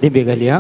दिंबी घालया.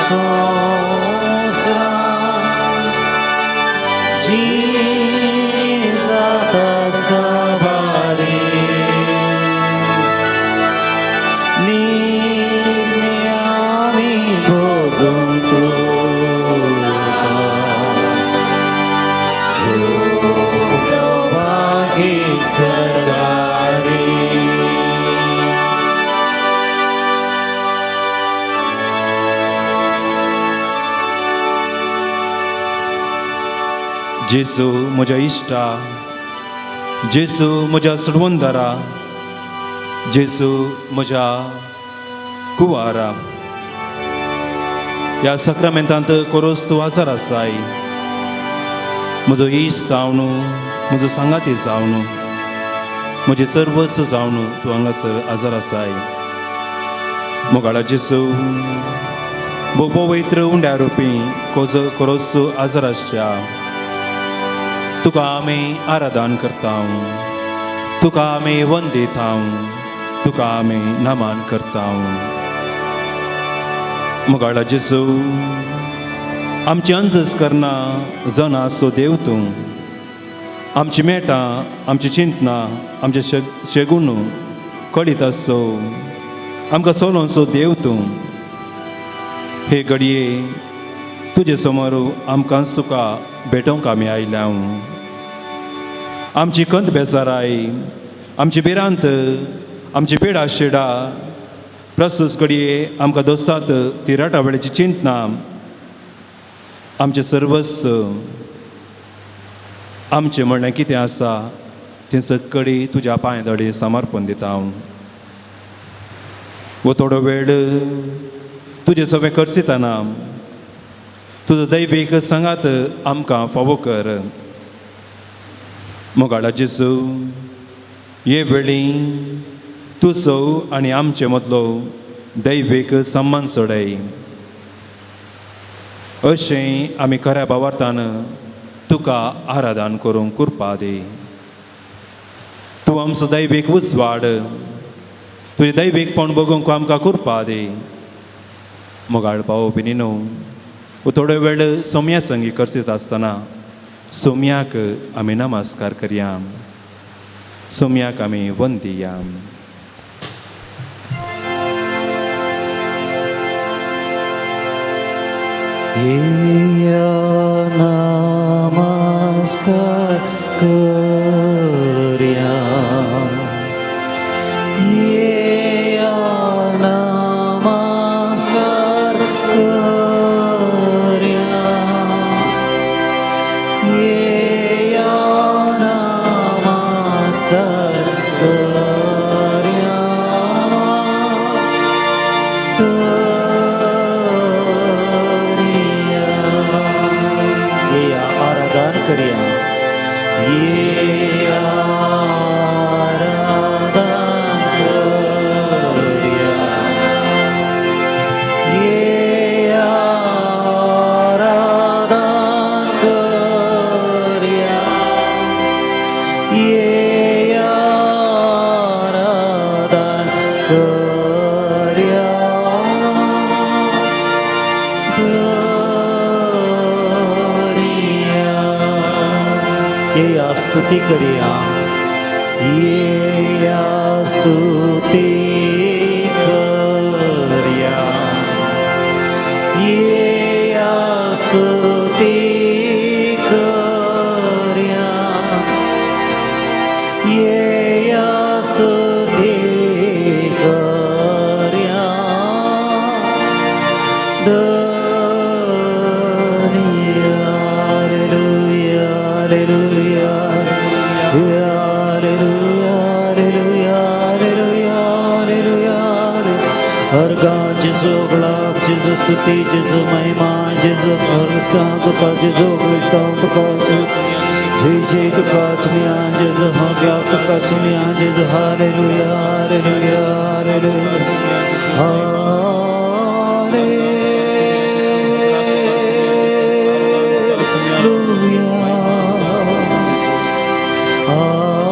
Sosra, जेजू म्हज्या इश्टा, जेजू म्हज्या सोडवणदारा, जेजू म्हज्या कुवारा, ह्या साक्रामेंतांत कोरोस तूं आजार आसाय। म्हजो इश्ट जावन, म्हजो सांगाती जावन, म्हजें सर्वस्व जावन तूं हांगासर आजार आसाय। मोगाळा जेजू, भोव पवित्र उंड्या रुपी कोजो कोरोस आजार आसच्या तुका आमी आराधन करता, तुका आमी वंदिता, तुका आमी नमन करता। मोगाळा जेजू, आमची अंतस करना जनाचो देव तूं, आमची मेटां, आमची चिंतना, आमचे शेगूण कळीत आसचो, आमकां चलोवचो देव तूं। हे घडये तुजे समोर आमकां तुका भेटोवंक आमी आयल्या। आमची खंत बेजाराय, आमची भिरांत, आमची पिडा शिडा, प्रस्तूत घडये आमकां दोस्तात ती राटा वेळेची चिंतना, आमचें सर्वस्व, आमचें म्हणणें कितें आसा तें सगळी तुज्या पांय दडी समर्पण दिता हांव। वो थोडो वेळ तुजें सगळें करसितना तुजो दैवीक सांगात आमकां फावो कर। मोगाळा जेजू, हे वेळी तुजो आनी आमचे मदलो दैवीक सम्मान सोडय, अशें आमी खऱ्या भावार्थान तुका आराधन करूंक कृपा दी। तूं आमचो दैवीक उजवाड, तुजें दैवीकपण बगूंक आमकां कृपा दी। मोगाळ भाव भयणीनो, थोडो वेळ सोम्या संगी करसीत आसतना सोम्याक आमी नमस्कार करया, सोम्याक आमी वंदिया। येया नमस्कार करया, येया नमस्कार करया, येया नमस्कार करया, करया। येया आराधन करया, येया आराधन करया, येया आराधन करया, येया आराधन करया, करया। येया स्तुती करया, येया स्तुती करया, येया स्तुती करया, येया स्तुती करया, धन्य। Hallelujah, hallelujah, hallelujah, hallelujah, hallelujah, hallelujah. हर गांव जेजू गुलाब, जेजू स्तुती, जेजू महिमा, जेजू स्वर्गस्थान तुका, जेजू क्रिस्तांव तुका, जय जय तुका सुनिया जेजू, हग्या तुका सुनिया जेजू। Hallelujah, hallelujah, hallelujah, hallelujah, hallelujah, hallelujah,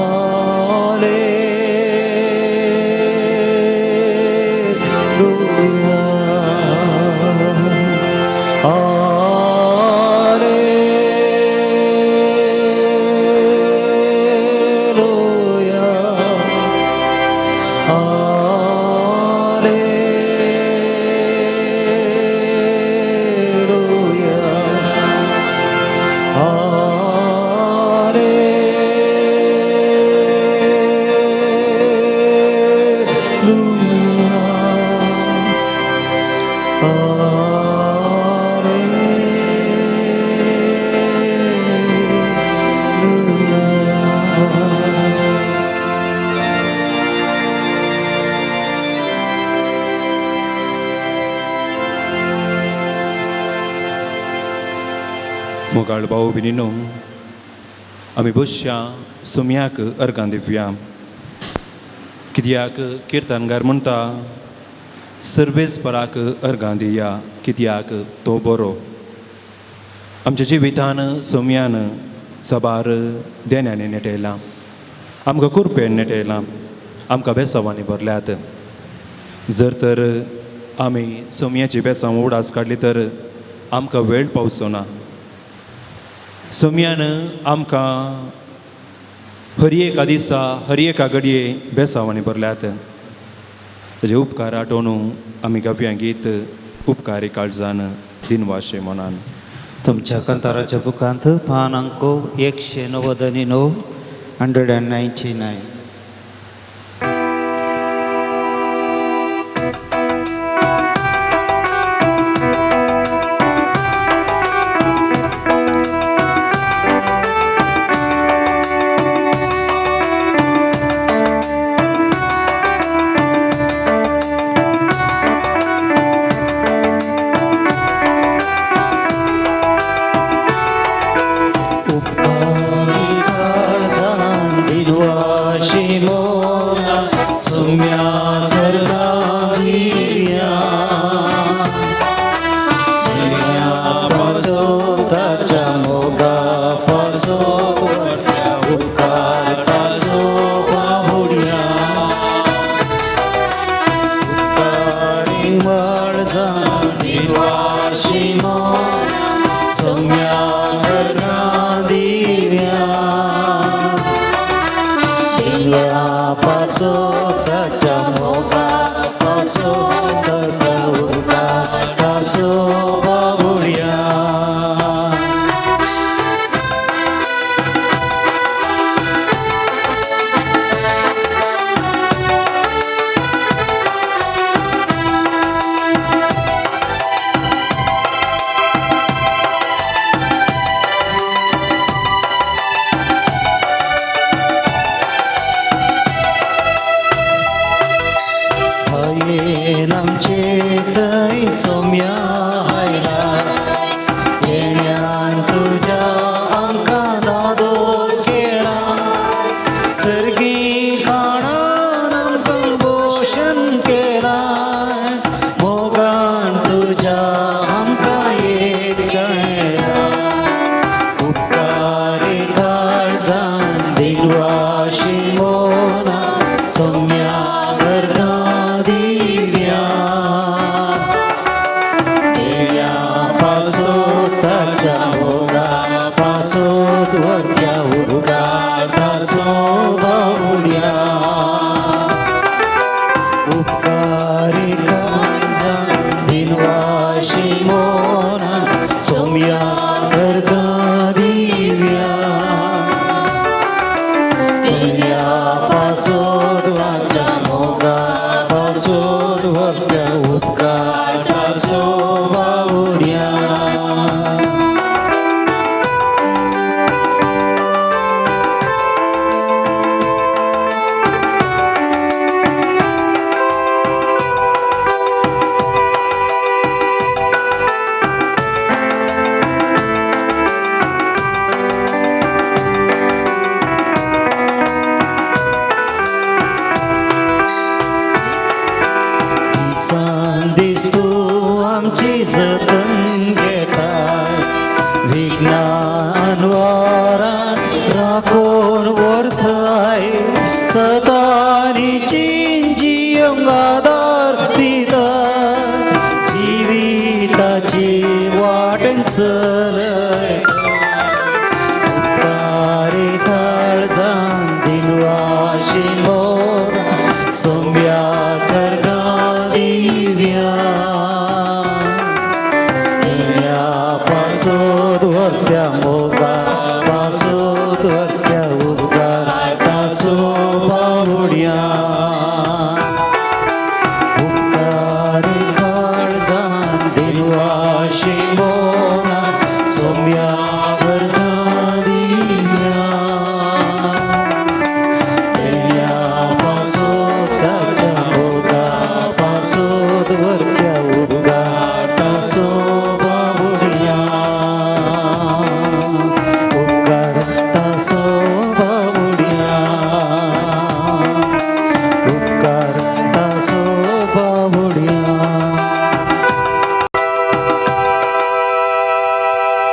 मोगाळ भाऊ भयणीनो, आमी बसया सुम्याक अर्गां दिवया. कित्याक किर्तनगार म्हणटा, सर्वेस्पराक अर्गां दिया कित्याक तो बरो. आमच्या जिवितान सोम्यान सबार देण्यांनी नेटयलां, आमकां कुरपेन नेटयलां, आमकां बेसांवांनी भरल्यात. जर तर आमी सोम्याची बेसांव उडास काडली तर आमकां वेळ पावचो ना. सोम्यान आमकां हर एका दिसा हर एका घडये बेसांवांनी भरल्यात. ताजे उपकार आठोवन आमी गावया गीत उपकारी काळजान दिनवाशे मनान. तुमच्या कांताराच्या बुकांत पान अंक 199, 199.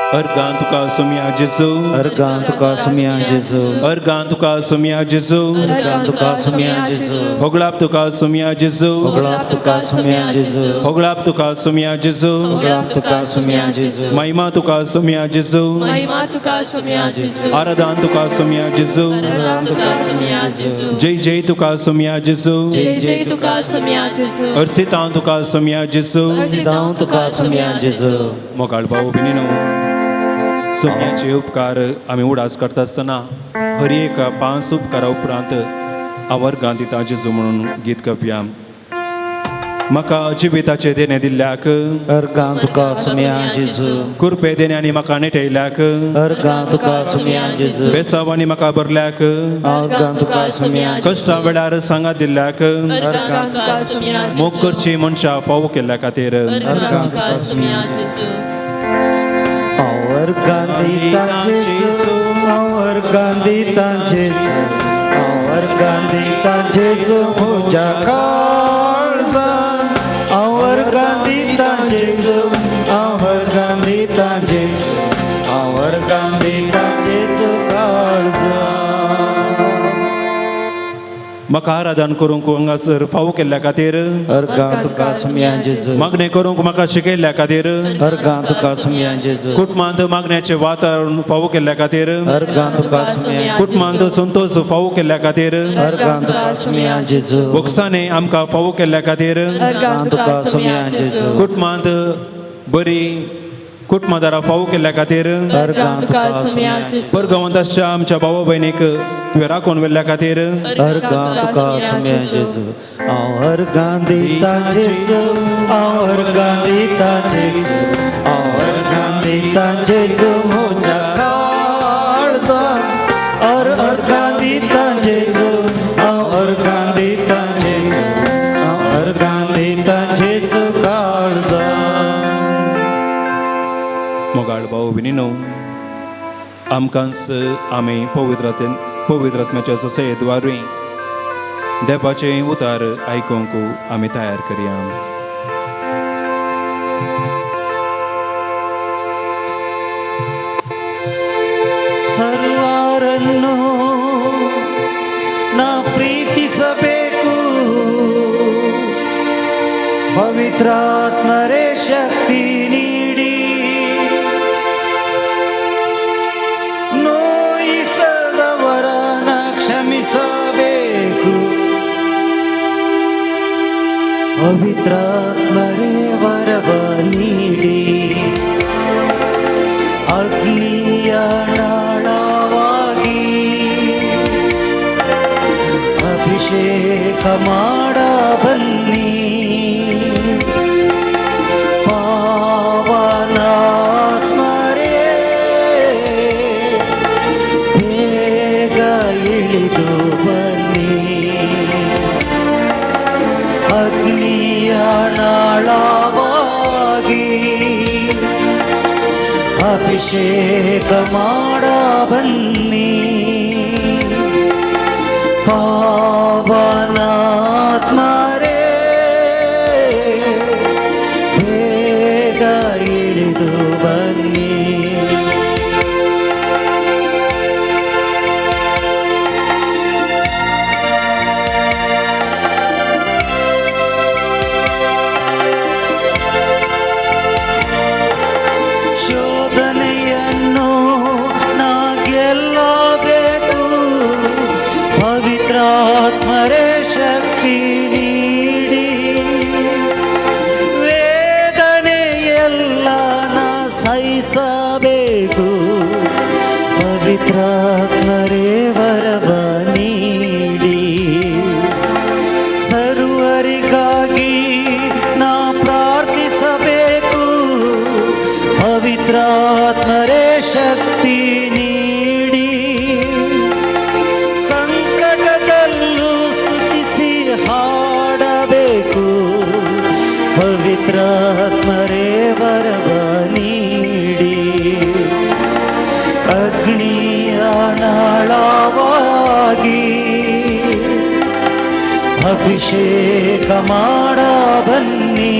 अर्गां तुका सोमया जेजू, अर्गां तुका सोमया जेजू, अर्गां तुका सोमया जेजू, अर्गां तुका सोमया जेजू, होगळाप तुका सोमया जेजू, होगळाप तुका सोमया जेजू, होगळाप तुका सोमया जेजू, होगळाप तुका सोमया जेजू, महिमा तुका सोमया जेजू, महिमा तुका सोमया जेजू, आराधन तुका सोमया जेजू, आराधन तुका सोमया जेजू, जय जय तुका सोमया जेजू, जय जय तुका सोमया जेजू, अर्सितां तुका सोमया जेजू। सिदांव तुका सोमया जेजू। मोगाळ भाऊ भयणीनो, सोम्याचे उपकार आमी उडास करता आसतना हर एक 5 उपकारा उपरांत हांव वर्गां दिता जेजू म्हणून गीत गावया। म्हाका जिविताचें देणें दिल्ल्याक, अर्गां तुका सोमया जेजू, कृपे देण्यांनी म्हाका नेटयल्याक, अर्गां तुका सोमया जेजू, बेसावांनी म्हाका भरल्याक, अर्गां तुका सोमया, कश्टां वेळार सांगात दिल्ल्याक, अर्गां तुका सोमया जेजू, मोग करची मनशां फावो केल्ल्या खातीर। अर्गां तुका सोमया जेजू। अर्गां दिता जेजू, अर्गां दिता जेजू, अर्गां दिता जेजू म्हज्या काळजान, अर्गां दिता जेजू, अर्गां दिता जेजू, अर्गां दिता जेजू काळजान। म्हाका आराधन करूंक हांगासर फावो केल्ल्या खातीर, अर्गां तुका सोमया जेजू, मागणें करूंक म्हाका शिकयल्ल्या खातीर, अर्गां तुका सोमया जेजू, कुटुंबांत मागण्याचें वातावरण फावो केल्ल्या खातीर, अर्गां तुका सोमया, कुटुंबांत संतोष फावो केल्ल्या खातीर, अर्गां तुका सोमया जेजू, बोक्सांनी आमकां फावो केल्ल्या खातीर, अर्गां तुका सोमया जेजू, कुटुंबांत बरी कुटुंबादारां फावो केल्ल्या खातीर, अर्गां तुका सोमया जेजू, परगांवांत आसच्या आमच्या भावा भयणीक तुवें राखून व्हेल्ल्या खातीर, अर्गां तुका सोमया जेजू, हांव अर्गां दिता जेजू, हांव अर्गां दिता जेजू, हांव अर्गां दिता जेजू म्हज्या काळजान, अर्गां दिता जेजू, हांव अर्गां दिता जेजू, हांव अर्गां दिता जेजू काळजान। मोगाळ भाऊ भयणीनो, आमकांच आमी पवित्रात्म्याच्या ससेद वारवीं देवाचें उतार आयकूंक आमी तयार करया। ಸರ್ವಾರನ್ನು ನಾ ಪ್ರೀತಿಸಬೇಕು, ಪವಿತ್ರಾತ್ಮರೇ ಶಕ್ತಿ ನೀಡಿ, ನೋಯಿಸದವರನ್ನ ಕ್ಷಮಿಸಬೇಕು, ಪವಿತ್ರಾತ್ಮರೇ ವರವ ನೀಡಿ, ಅಗ್ನಿಯ ನಾಳವಾಗಿ ಅಭಿಷೇಕ ಮಾಡ ಬನ್ನಿ, ಪಾವನಾತ್ಮರೇ ಬೇಗ ಇಳಿದು ಬನ್ನಿ, ಅಗ್ನಿಯ ನಾಳವಾಗಿ ಅಭಿಷೇಕ ಮಾಡ ಬನ್ನಿ, ಪಾವನಾತ್ಮರೇ ಬೇಗ ಇಳಿದು ಬನ್ನಿ। ಶೋಧನೆಯನ್ನು ನಾ ಗೆಲ್ಲಬೇಕು, ಪವಿತ್ರಾತ್ಮರೇ ಶಕ್ತಿ ನೀಡಿ, ವೇದನೆಯೆಲ್ಲ ನಾ ಸಹಿಸಬೇಕು, ಪವಿತ್ರಾತ್ಮರೇ ವರವ ನೀಡಿ, ಸರ್ವರಿಗಾಗಿ ನಾ ಪ್ರಾರ್ಥಿಸಬೇಕು, ಪವಿತ್ರಾತ್ಮರೇ ಶಕ್ತಿ ನೀಡಿ, ಸಂಕಟದಲ್ಲೂ ಸ್ತುತಿಸಿ ಹಾಡಬೇಕು, ಪವಿತ್ರಾತ್ಮರೇ ವರವ ನೀಡಿ, ಅಗ್ನಿಯ ನಾಳವಾಗಿ ಅಭಿಷೇಕ ಮಾಡ ಬನ್ನಿ,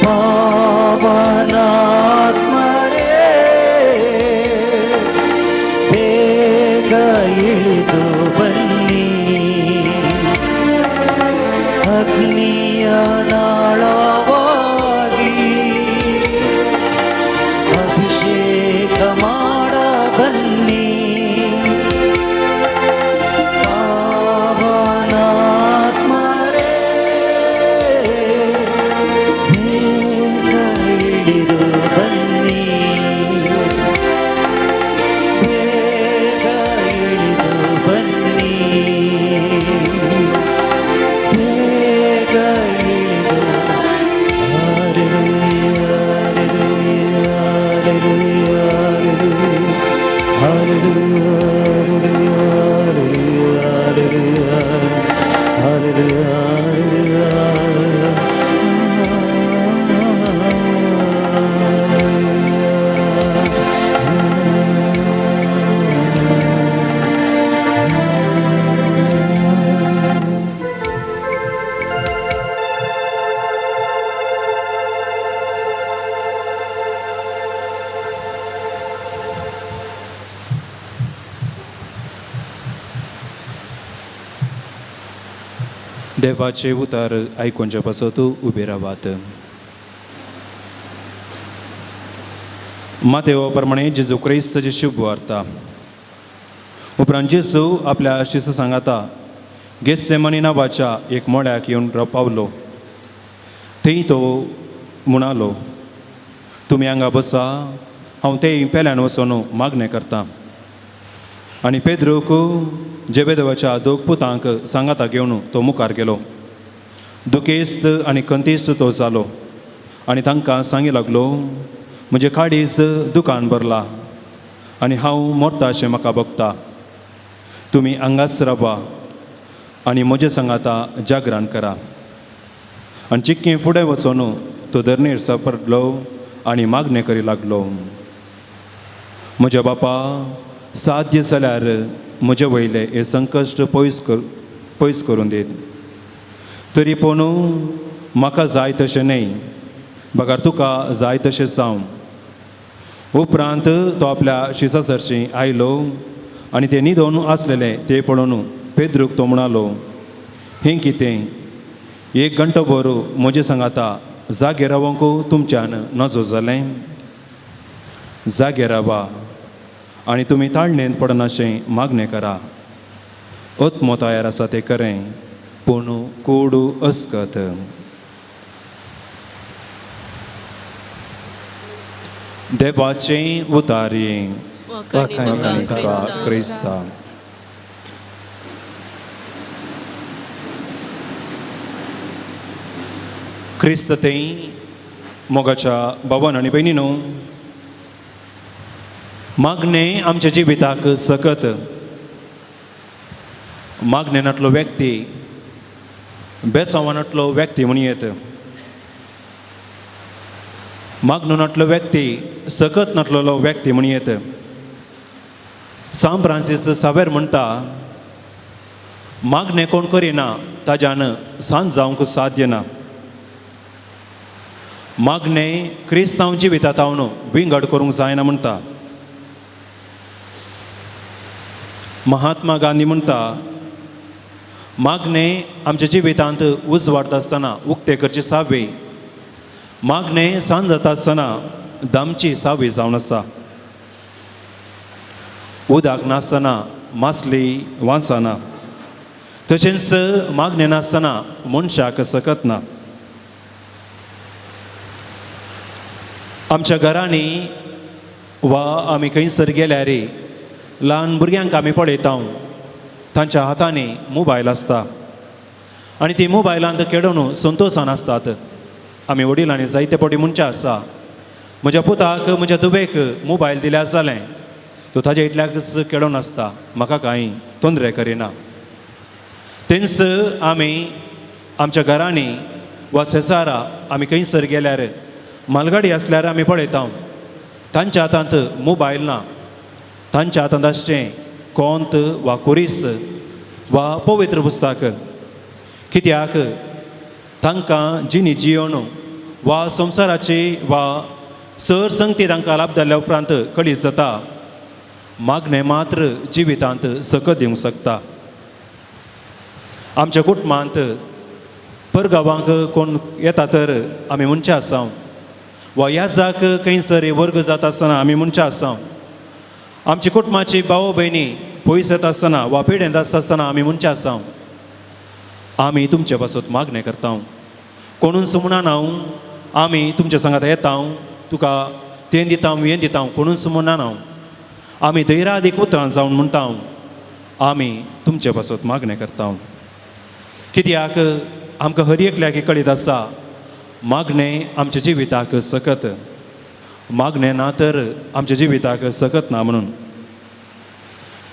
ಪಾವನಾತ್ಮರೇ ಇಳಿದು ಬನ್ನಿ, ಅಗ್ನಿಯ ನಾಳವಾಗಿ ಅಭಿಷೇಕ ಮಾಡ ಬನ್ನಿ. ಪಾವನಾತ್ಮರೇ ಬೇಗ ಇಳಿದು ಬನ್ನಿ, ಬೇಗ ಇಳಿದು ಬನ್ನಿ, ಬೇಗ ಇಳಿದು. Hallelujah, hallelujah, hallelujah, hallelujah, hallelujah, hallelujah. देवाचे उतार आयकुंचे पासत उबे रावात. मातेवा प्रमाणे जेजू क्रिस्ताची शुभ वार्ता. उपरांत जेजू आपल्या शिस्त सांगाता गेत्सेमनी नांवाच्या एक मोड्याक येवन पावलो. थंय तो म्हणालो, तुमी हांगा बसा, हांव तेय पेल्यान वचून मागणें करता. आनी पेद्रूक जेबेदेवाच्या दोग पुतांक सांगाता घेवन तो मुखार गेलो. दुखेस्त आनी खंतीस्त तो जालो आनी तांकां सांगी लागलो, म्हजें काळीज दुकान भरला आनी हांव मरता अशें म्हाका भोगता. तुमी हांगाच रावा आनी म्हजें सांगाता जागरण करा. आनी चिक्कें फुडें वचून तो धरणेर सापडलो आनी मागणें करी लागलो, म्हज्या बापा, साध्य जाल्यार म्हजे वयलें हें संकश्ट पयस करून दीत, तरी पूण म्हाका जाय तशें न्हय, बगर तुका जाय तशें जावं. उपरांत तो आपल्या शिसा सरशीं आयलो आनी ते न्हिदोन आसलेले ते पळोवन पेद्रूक तो म्हणालो, हें कितें, एक घंटो भर म्हजें सांगाता जागे रावंक तुमच्यान नजो जालें? जागे रावा आनी तुमी ताळणेंत पडनाशें मागणें करा. आत्मो तयार आसा तें खरें, पूण कूड अस्कत. देवाचें उतारी. क्रिस्ता. क्रिस्त थंय मोगाच्या बाबान आनी भयणीनो, मागणें आमच्या जिविताक सकत. मागणें नातलो व्यक्ती बेसांवा नातलो व्यक्ती म्हणून येत. मागणो नातलो व्यक्ती सकत नातलेलो व्यक्ती म्हणून येत. सांत फ्रांसीस सावेर म्हणटा, मागणें कोण करिना ताज्यान सांत जावंक साध्य ना. मागणें क्रिस्तांव जिवितांत विंगड करूंक जायना म्हणटा. महात्मा गांधी म्हणटा, मागणें आमच्या जिवितांत उजवाडता आसतना उक्तें करची सावी, मागणें सांज जाता आसतना दामची सावी जावन आसा. उदक नासतना मासली वाचना, तशेंच मागणें नासतना मनशाक सकत ना. आमच्या घरांनी वा आमी खंयसर गेल्यार ल्हान भुरग्यांक आमी पळयता, तांच्या हातांनी मोबायल आसता आनी ती मोबायलांत खेळून संतोशान आसतात. आमी वडिलांनी जायते फावटी म्हणचें आसा, म्हज्या पुताक म्हज्या धुवेक मोबायल दिल्यार जालें, तो ताज्या इतल्याकच खेळून आसता, म्हाका कांय तोंदरे करिना. तेंच आमी आमच्या घरांनी वा शेजारा आमी खंयसर गेल्यार मालगाडी आसल्यार आमी पळयता, तांच्या हातांत मोबायल ना, तांच्या हातांत आसचें कोंत वा कुरीस वा पवित्र पुस्तक. कित्याक तांकां जिणी जियोन वा संवसाराची वा सर संगती तांकां लाभ जाल्ल्या उपरांत कळीत जाता, मागणें मात्र जिवितांत सकत दिवंक शकता. आमच्या कुटुंबांत परगांवांक कोण येता तर आमी मनशां आसा, वा याजाक खंयसर वर्ग जाता आसतना आमी मनशां आसा. आमच्या कुटुंबाची भाव भयणी पयस येता आसतना वा पिडेंत आसता आसतना आमी मनशां आसा. आमी तुमचे पासत मागणें करता. कोणूच म्हणना आमी तुमच्या सांगात येता, तुका तें दिता हें दिता, कोणूच म्हणना. आमी धैर्यादीक उतरां जावन म्हणटा, आमी तुमचे पासत मागणें करता. कित्याक आमकां हर एकल्याक कळीत आसा, मागणें आमच्या जिविताक सकत, मागणें ना तर आमच्या जिविताक सकत ना म्हणून.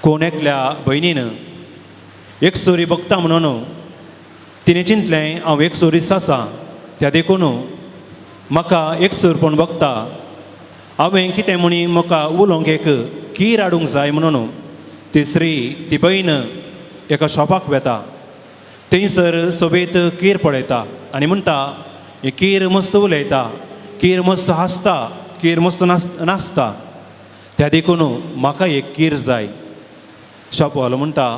कोण एकल्या भयणीन एक सुरी बघता म्हणून तिणें चिंतलें, हांव एक सुरीस आसा, त्या देखून म्हाका एक सूरपण बघता, हांवें कितें म्हणी म्हाका उलोवंक एक कीर हाडूंक जाय म्हणून तिसरी ती भयण एका शॉपाक वेता. थंयसर सोबीत कीर पळयता आनी म्हणटा, ही कीर मस्त उलयता, कीर मस्त हांसता, कीर मस्त नाचता, त्या देखून म्हाका एक कीर जाय. शॉपवालो म्हणटा,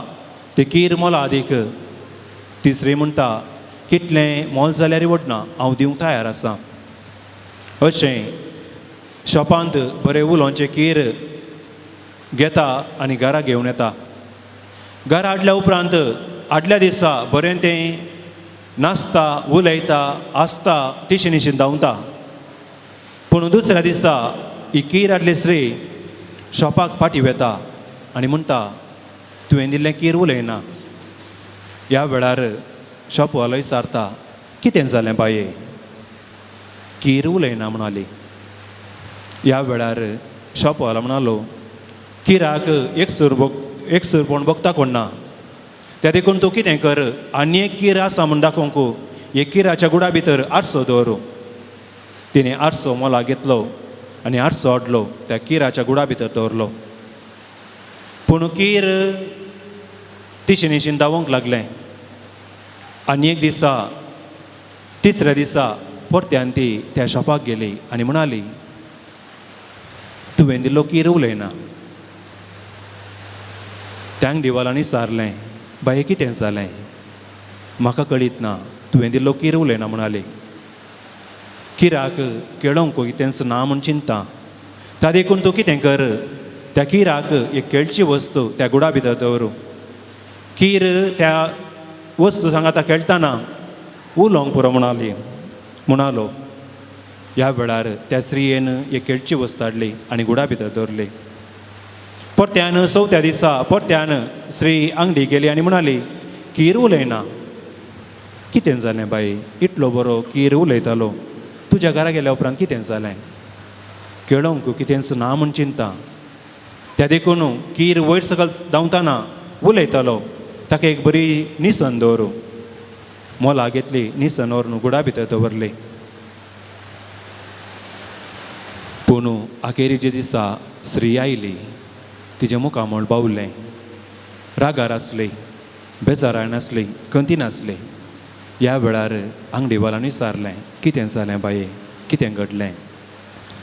ती कीर मोला आदीक. तिसरी म्हणटा, कितलें मोल जाल्यार वडना, हांव दिवंक तयार आसा. अशें शॉपांत बरें उलोवचें कीर घेता आनी घरा घेवन येता. घरा हाडल्या उपरांत आदल्या दिसा बरें तें नाचता, उलयता, आसता, तिशेन निशीन धांवता. पूण दुसऱ्या दिसा ही कीर हाडली स्त्री शॉपाक फाटीं वेता आनी म्हणटा, तुवें दिल्लें कीर उलयना. ह्या वेळार शॉपवालो विचारता, कितें जालें बाये, कीर उलयना म्हणाली. ह्या वेळार शॉपवालो म्हणालो, किराक एक सूर बग एक सूरपण बघता कोण ना, त्या देखून तूं कितें कर, आनी एक कीर आसा म्हूण दाखोवंक एक किराच्या गुडा भितर आरसो दवर. तिणें आरसो मोला घेतलो आनी आरसो हाडलो, त्या किराच्या गुडा भितर दवरलो. पूण कीर तिशेन निशीन धांवंक लागलें. आनी एक दिसा तिसऱ्या दिसा परत्यान ती त्या शॉपाक गेली आनी म्हणाली, तुवें दिल्लो कीर उलयना. त्या अंगडीवालांनी विचारलें, बाये कितें जालें, म्हाका कळीत ना, तुवें दिल्लो कीर उलयना म्हणाली. किराक केळोवंक कितेंच ना म्हूण चिंता, त्या देखून तूं कितें कर, त्या किराक एक केळची वस्तू त्या गुडा भितर दवर. कीर त्या वस्तू सांगाता खेळटाना उलोवंक पुरो म्हणाली म्हणालो. ह्या वेळार त्या स्त्रियेन एक केळची वस्त हाडली आनी गुडा भितर दवरली. परत्यान चवथ्या दिसा परत्यान स्त्री आंगडी गेली आनी म्हणाली, कीर उलयना. कितें जालें बाई, इतलो बरो कीर उलयतालो, तुज्या घरा गेल्या उपरांत कितें जालें, केळोवंक कितेंच ना म्हूण चिंता, त्या देखून कीर वयर सकयल धांवतना उलयतालो, ताका एक बरी निसन दवरूं. मोला घेतली, निसन व्हरून गुडा भितर दवरली. पूण अखेरीच्या दिसा स्त्री आयली, तिजें मुखामळ बावलें, रागार आसली, बेजारान आसली, खंती नासली. ह्या वेळार आंगडीवालान विचारलें, कितें जालें बाये, कितें घडलें?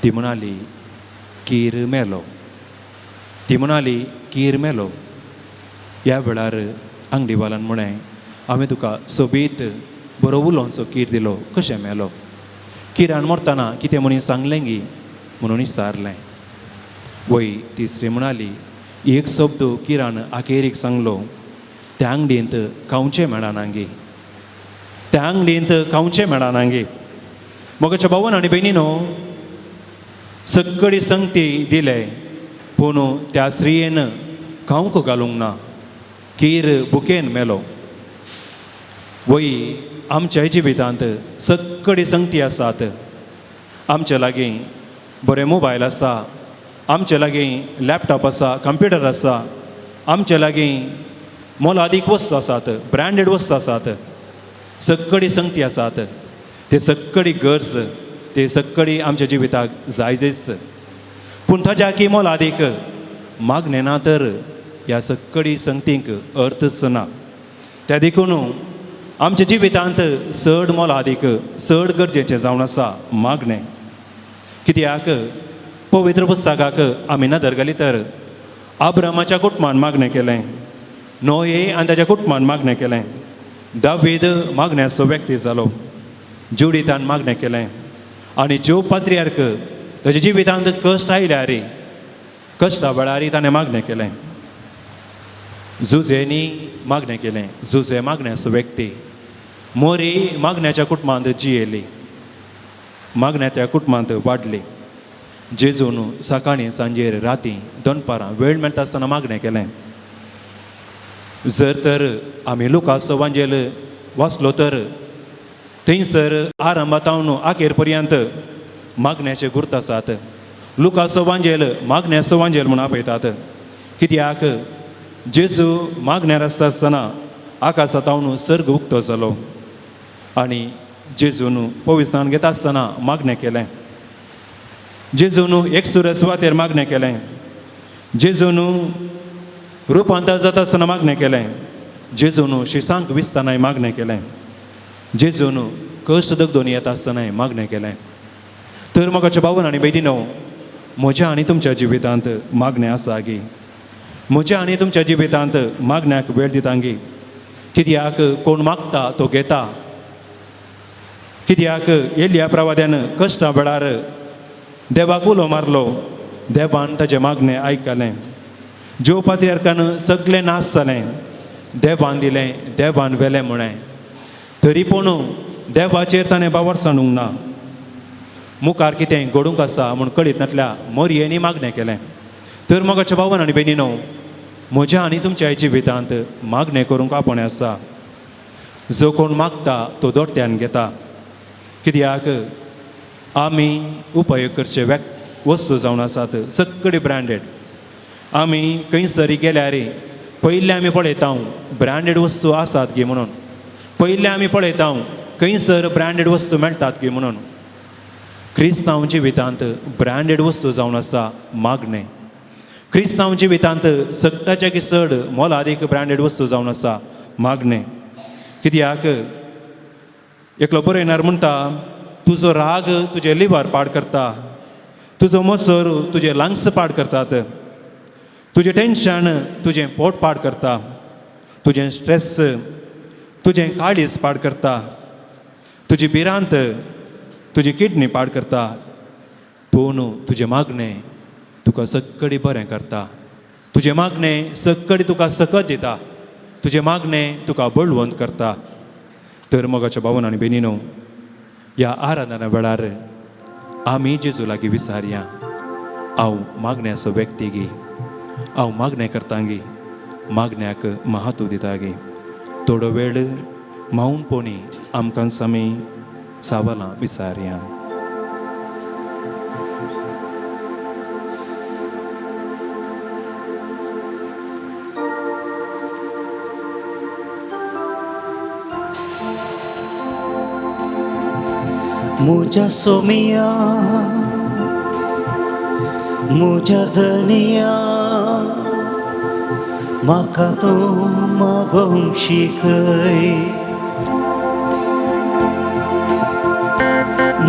ती म्हणाली, कीर मेलो. ती म्हणाली, कीर मेलो. ह्या वेळार आंगडीवालान म्हळें, हांवें तुका सोबीत बरो उलोवचो कीर दिलो, कशें मेलो? किरान मरतना कितें म्हणून सांगलें गी म्हणून विचारलें. वय तिसरी म्हणाली, एक शब्द किरान आखेरीक सांगलो, त्या आंगडींत खावचें मेळना गी, त्या आंगडींत खावचें मेळना गी. मोगाच्या भावन आनी भयणीनो, सगळी संगती दिले, पूण त्या स्त्रियेन खावंक घालूंक ना, कीर बुकेन मेलो. वय आमच्या जिवितांत सगळी संगती आसात. आमचे लागीं बरें मोबायल आसा, आमचे लागीं लॅपटॉप आसा, कंप्युटर आसा, आमचे लागीं मोलादीक वस्तू आसात, ब्रँडेड वस्तू आसात, सगळी संगती आसात. ते सगळी गरज, ते सगळी आमच्या जिविताक जायजेच. पूण ताज्या की मोलादीक मागणें ना तर ह्या सगळी संगतींक अर्थच ना. त्या देखून आमच्या जिवितांत चड मोलादीक, चड गरजेचें जावन आसा मागणें. कित्याक पवित्र पुस्तकाक आमी नदर घाली तर आब्रामाच्या कुटुंबान मागणें केलें, नोये आनी ताच्या कुटुंबान मागणें केलें, दावीद मागण्याचो व्यक्ती जालो, जुडितान मागणें केलें आनी ज्यो पात्रियार्क ताच्या जिवितांत कश्ट आयल्यार कश्टा वेळार ताणें मागणें केलें. जुजेनी मागणें केलें, जुजे मागण्याचो व्यक्ती. मोरी मागण्याच्या कुटुंबांत जियेली, मागण्याच्या कुटुंबांत वाडली. जेजून सकाळीं सांजेर राती दनपारां वेळ मेळटा आसतना मागणें केलें. जर तर आमी लुकाचो वांजेल वाचलो तर थंयसर आरंभातावन आखेर पर्यंत मागण्याचे गुर्त आसात. लुकाचो वांजेल मागण्याचो वांजेल म्हूण आपयतात. कित्याक जेजू मागण्यार आसता आसतना आकाशांतावन सर्ग उक्तो जालो आनी जेजून पविस्तान घेता आसतना मागणें केलें. जेजून एकसुरे सुवातेर मागणें केलें. जेजून रुपांतर जाता आसतना मागणें केलें. जेजून शिसांक विसतनाय मागणें केलें. जेजून कश्ट दगदोनी येता आसतनाय मागणें केलें. तर मोगाच्या भावन आनी भयणीनो, म्हज्या आनी तुमच्या जिवितांत मागणें आसा गी? म्हज्या आनी तुमच्या जिवितांत मागण्याक वेळ दिता गी? कित्याक कोण मागता तो घेता. कित्याक एलिया प्रवाद्यान कश्टां वेळार देवाक उलो मारलो, देवान ताजें मागणें आयकलें. ज्यो पात्रियार्कान सगळें नाश जालें, देवान दिलें, देवान व्हेलें म्हळें, तरी पूण देवाचेर ताणें बावर सांडूंक ना. मुखार कितें घडूंक आसा म्हूण कळीत नासल्या मोरयेनी मागणें केलें. तर मोगाच्या भावन आनी भयणीनो, म्हज्या आनी तुमच्या जिवितांत मागणें करूंक आपोवणें आसा. जो कोण मागता तो दोट्यान घेता. कित्याक आमी उपयोग करचे वस्तू जावन आसात सगळी ब्रँडेड. आमी खंयसरी गेल्यार पयलें आमी पळयता ब्रँडेड वस्तू आसात गी म्हणून. पयलें आमी पळयता खंयसर ब्रँडेड वस्तू मेळटात गी म्हणून. क्रिस्तांव जिवितांत ब्रँडेड वस्तू जावन आसा मागणें. क्रिस्तांव जिवितांत सगळ्याच्या की चड मोलादीक ब्रँडेड वस्तू जावन आसा मागणें. कित्याक एकलो बरयणार म्हणटा, तुजो राग तुजें लिवर पाड करता, तुजो मसर तुजें लंग्स पाड करतात, तुजें टेंशन तुजें पोट पाड करता, तुजें स्ट्रेस तुजें काळीज पाड करता, तुजी भिरांत तुजी किडनी पाड करता, पूण तुजें मागणें तुका सगळी बरें करता. तुजें मागणें सगळी तुका सकत दिता, तुजें मागणें तुका बळवंत करता. तर मोगाच्या भावन आनी भयणीनो, ह्या आराधना वेळार आमी जेजू लागीं विचारया, हांव मागण्याचो व्यक्ती गी, हांव मागणें करता गी, मागण्याक महत्व दिता गी? थोडो वेळ मौनपणी आमकां आमी सवालां विचारया. मुझा सोमिया मुझा धनिया म्हाका तूं मागोवंक शिकय.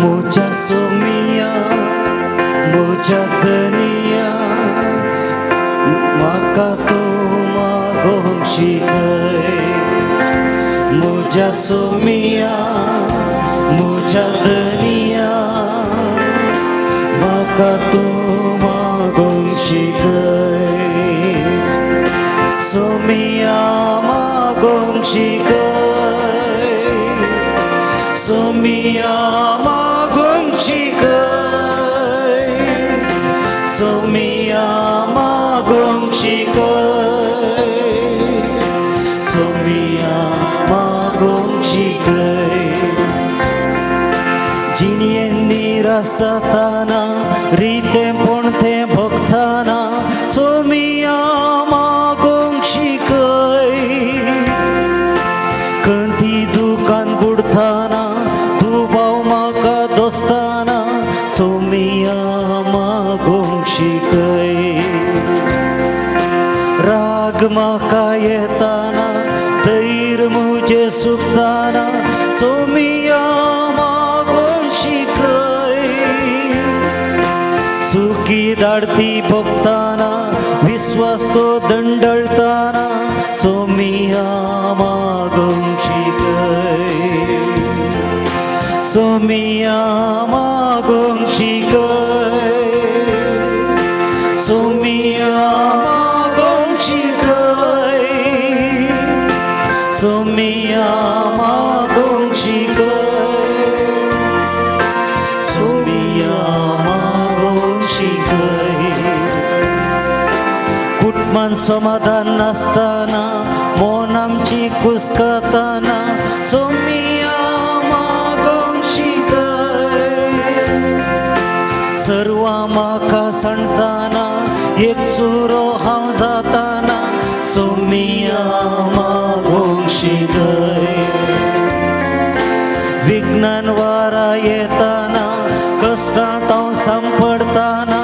मुझा सोमिया मुझा धनिया म्हाका तूं मागोवंक शिकय. मुझा सोमिया मुझा धनिया म्हाका तूं मागोवंक शिकय. सोमिया मागोवंक शिकय, सोमिया मागोवंक शिकय, सोमिया मागोवंक शिकय, सोमिया मागोवंक शिकय. जिणेन निरासताना रितें तें भोगताना सोमिया मागोवंक शिकय. कंती दुकान बुडताना दुबाव म्हाका दोस्ताना सोमिया मागोवंक शिकय. राग म्हाका येताना धैर्य म्हजें सुकताना सोमिया मागोवंक शिकय. सुखी धाडती भोगताना विश्वास विश्वास तो दंडळताना सोमिया मागूंक शिकय सोमिया मागूंक शिकय सोमिया मागूंक शिकय सोमिया मागूंक शिकय सोमिया मागूंक शिकय कुटुंबान समाधान नासतना मन आमची कुसकतना सोमिया मागूंक शिकय सर्वां म्हाका सांगतना एक सुरो हांव जाताना सोमिया मागूंक शिकय विघ्नान वारा येताना कश्टांत हांव सांपडताना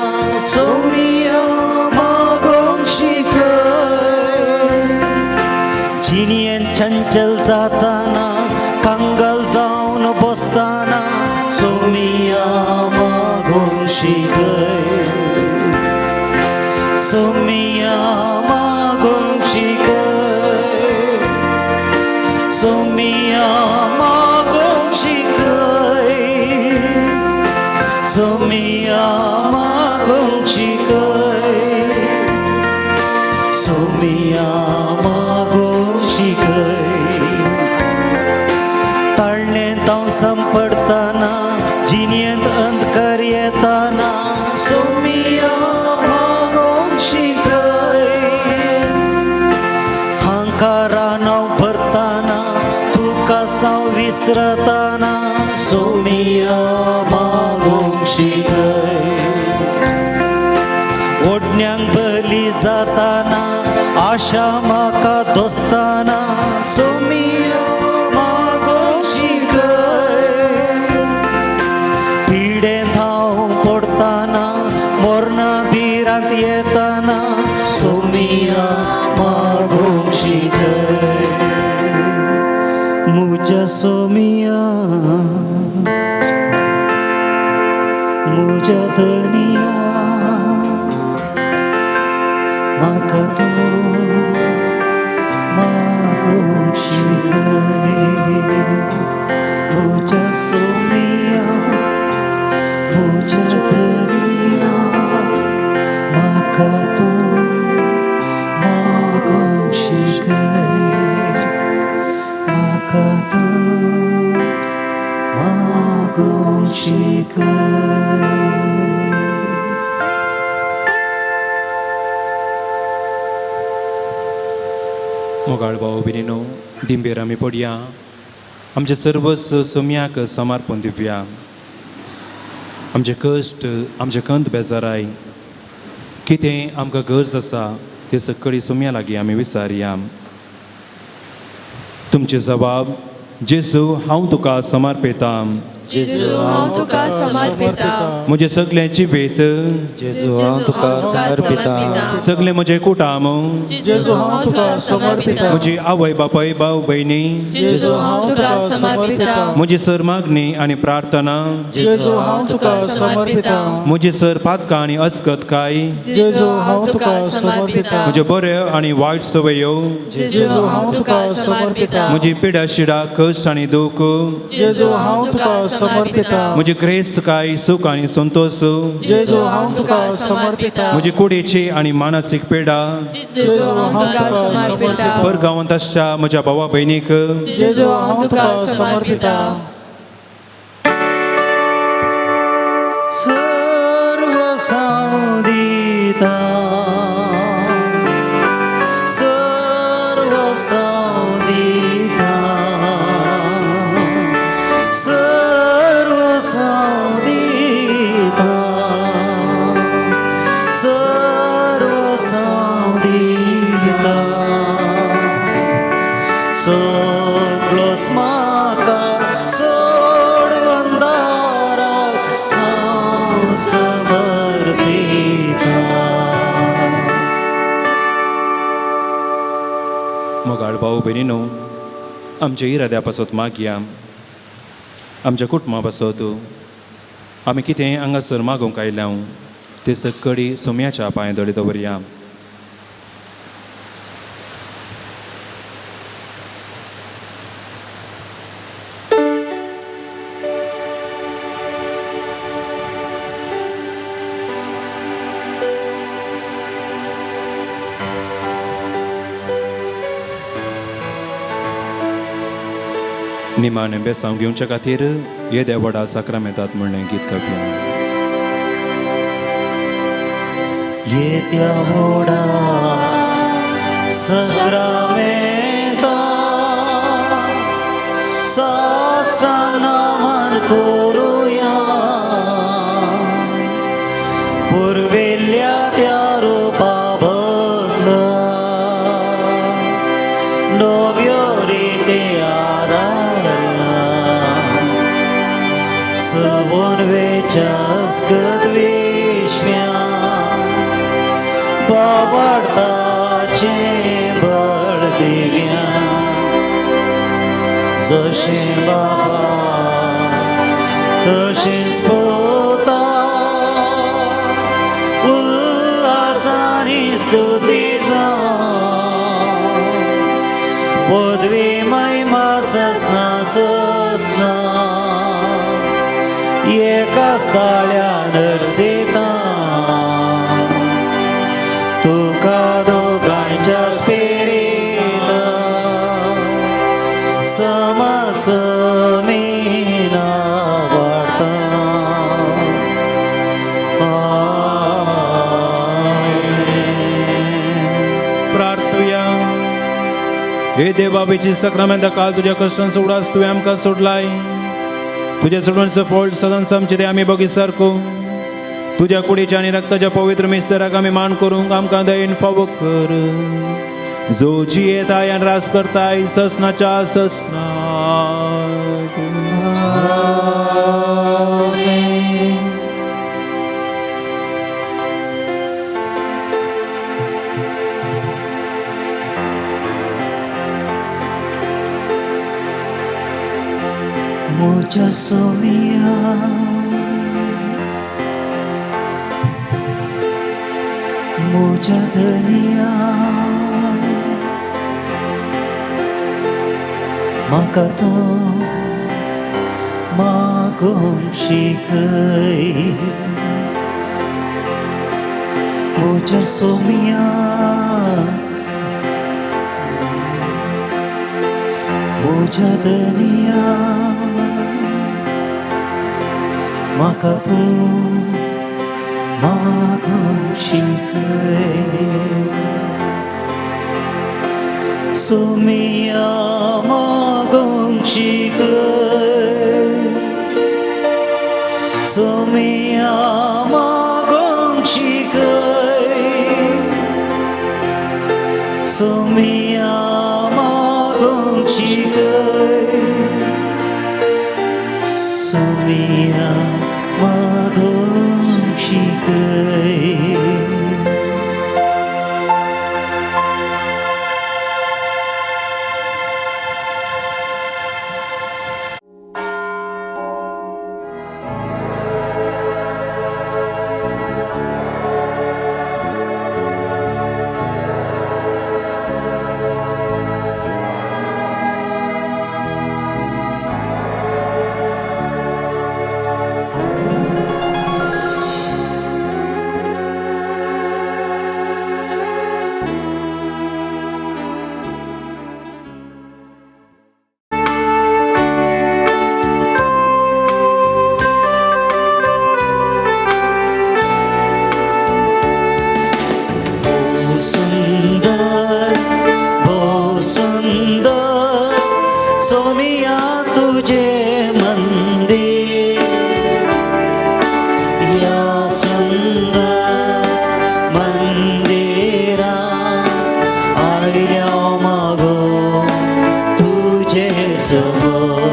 सोमिया मागूंक शिकय जिणेन चंचल जाताना कंगाल जावन बसताना सोमिया मागूंक शिकय सोमिया मागूंक शिकय सोमिया मागूंक शिकय सोमिया मागूंक शिकय सोमिया मागूंक शिकय ताळणेंत हांव सांपडताना जिणेंत अंधकार येताना सोमिया मागूंक शिकय हांकारान हांव भरताना तुका हांव विसरताना सोमिया मागूंक शिकय ओडण्यांक बली जाताना आशा म्हाका दोस्ताना सोमिया मागूंक शिकय पिडेंत हांव पडताना मरणा भिरांत येताना सोमिया मागूंक शिकय मुज्या सोमिया मुज्या धनिया म्हाका तूं मागूंक शिकय मुज्या सोमिया मुज्या धनिया म्हाका तूं मागूंक शिकय म्हाका तूं मागूंक शिकय. मोगाळ भाव भयणीनो, दिंबेर आमी पडया, आमचे सर्वस्व सोमयाक समर्पण दिवया. आमचे कश्ट, आमचे कंत बेजाराय, कितें आमकां गरज आसा तें सगळी सोमया लागीं आमी विचारया. तुमचे जबाब: जेजू, हांव तुका समर्पितां. जेजू, हांव तुका समर्पिता. म्हजें सगळें जिवीत. जेजू, हांव तुका समर्पिता. सगळें म्हजें कुटाम. जेजू, हांव तुका समर्पिता. म्हजी आवय बापाय, भाव भयणी. जेजू, हांव तुका समर्पिता. म्हजी सर मागणी आनी प्रार्थना. जेजू, हांव तुका समर्पिता. म्हजी सर पातकां आनी अचकतकाय. जेजू, हांव तुका समर्पिता. म्हज्यो बऱ्यो आनी वायट सवयो. जेजू, हांव तुका समर्पिता. म्हजी पिडा शिडा, कश्ट आनी दूख. जेजू, हांव तुका समर्पिता. म्हजी ग्रेस्तकाय, सुख आनी संतोश. जेजू, हांव तुका समर्पिता. म्हजी कुडीची आनी मानसीक पिडा. जेजू, हांव तुका समर्पिता. परगांवांत आसच्या म्हज्या भावा भयणीक. जेजू, हांव तुका समर्पिता. सर्व दिता, सर्व दिता, सर्व दिता, सर्व दिता. सगळोच म्हाका सोडून दाराक हांव समर्पिता. मोगाळ भाऊ भयणीनो, आमच्या इराद्या पासत मागया, आमच्या कुटुंबा पासत. आमी कितें हांगासर मागूंक आयल्या तें सगळी सोम्याच्या पांय दळी दवरया. निमाणें बेसांव घेवच्या खातीर येद्या व्हडा साक्रामेंतात म्हणलें गीत गावया. येत्या व्हडा साक्रामेंता साष्टांग नमन करुया पुर्विल्ल्या त्या रुपा बदला नव्यो रिती आदारया सवोन वेच्यास्कत विश्व्या बावडताचें बळ दिव्या जशें बाबा तशेंच पोता उल्हासानी स्तुती जावं पदवी महिमा ससना ससना एकाच ताळ्या नर्सिता तुका दोगांयच्या स्पिरिता समासमीना वाडता. आमेन. प्रार्थुया. हे देवा, वेची साक्रामेंता काल तुज्या कश्टांचो उडास तुवें आमकां सोडलाय. तुज्या सोडवणचो फळ सदांच आमचे ते आमी बगी सारको तुज्या कुडीच्या आनी रक्ताच्या पवित्र मिस्तराक आमी मान करूंक आमकां दयेन फावो कर, जो जियेताय आनी रास करताय ससनाच्या ससनाक. म्हज्या सोमिया म्हज्या धनिया म्हाका तूं मागूंक शिकय म्हज्या सोमिया म्हज्या धनिया म्हाका तूं मागूंक शिकय सोमिया मागूंक शिकय सोमिया मागूंक शिकय सोमिया मागूंक शिकय सोमिया मागूंक शिकय. सुंदर भोव सुंदर सोमिया तुझे मंदिर या सुंदर मंदिरा आयल्या मागो तुझे समोर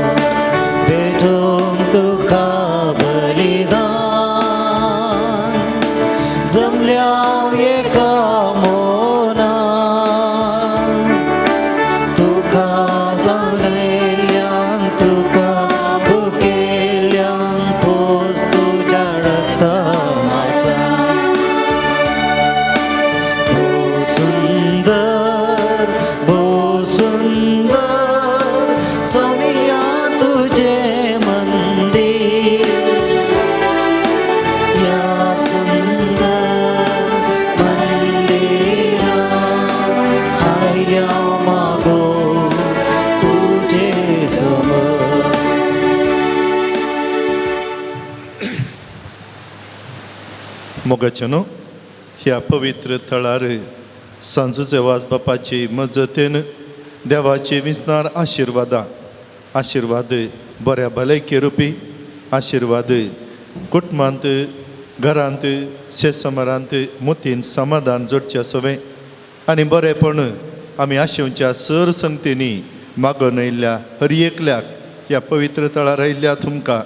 भेटूंक तुका बलिदान जमल्या एका मोनान तुका गवलेल्यान तुका भुकेल्यान पोस तुज्या रक्ता मासा भोव सुंदर भोव सुंदर सोमिया तुझे मंदिर या सुंदर मंदिरा मोगाचें न्हू ह्या पवित्र थळार सांजूचे वाज बापाची मजतीन देवाची विसनार आशिर्वादां आशिर्वाद बऱ्या भलायकी रुपी आशिर्वाद कुटुंबांत घरांत शेसमारांत मोतीन समाधान जोडचें सवें आनी बरेंपण आमी आशेवच्या सर संगतींनी मागून आयिल्ल्या हर एकल्याक ह्या पवित्र थळार आयिल्ल्या तुमकां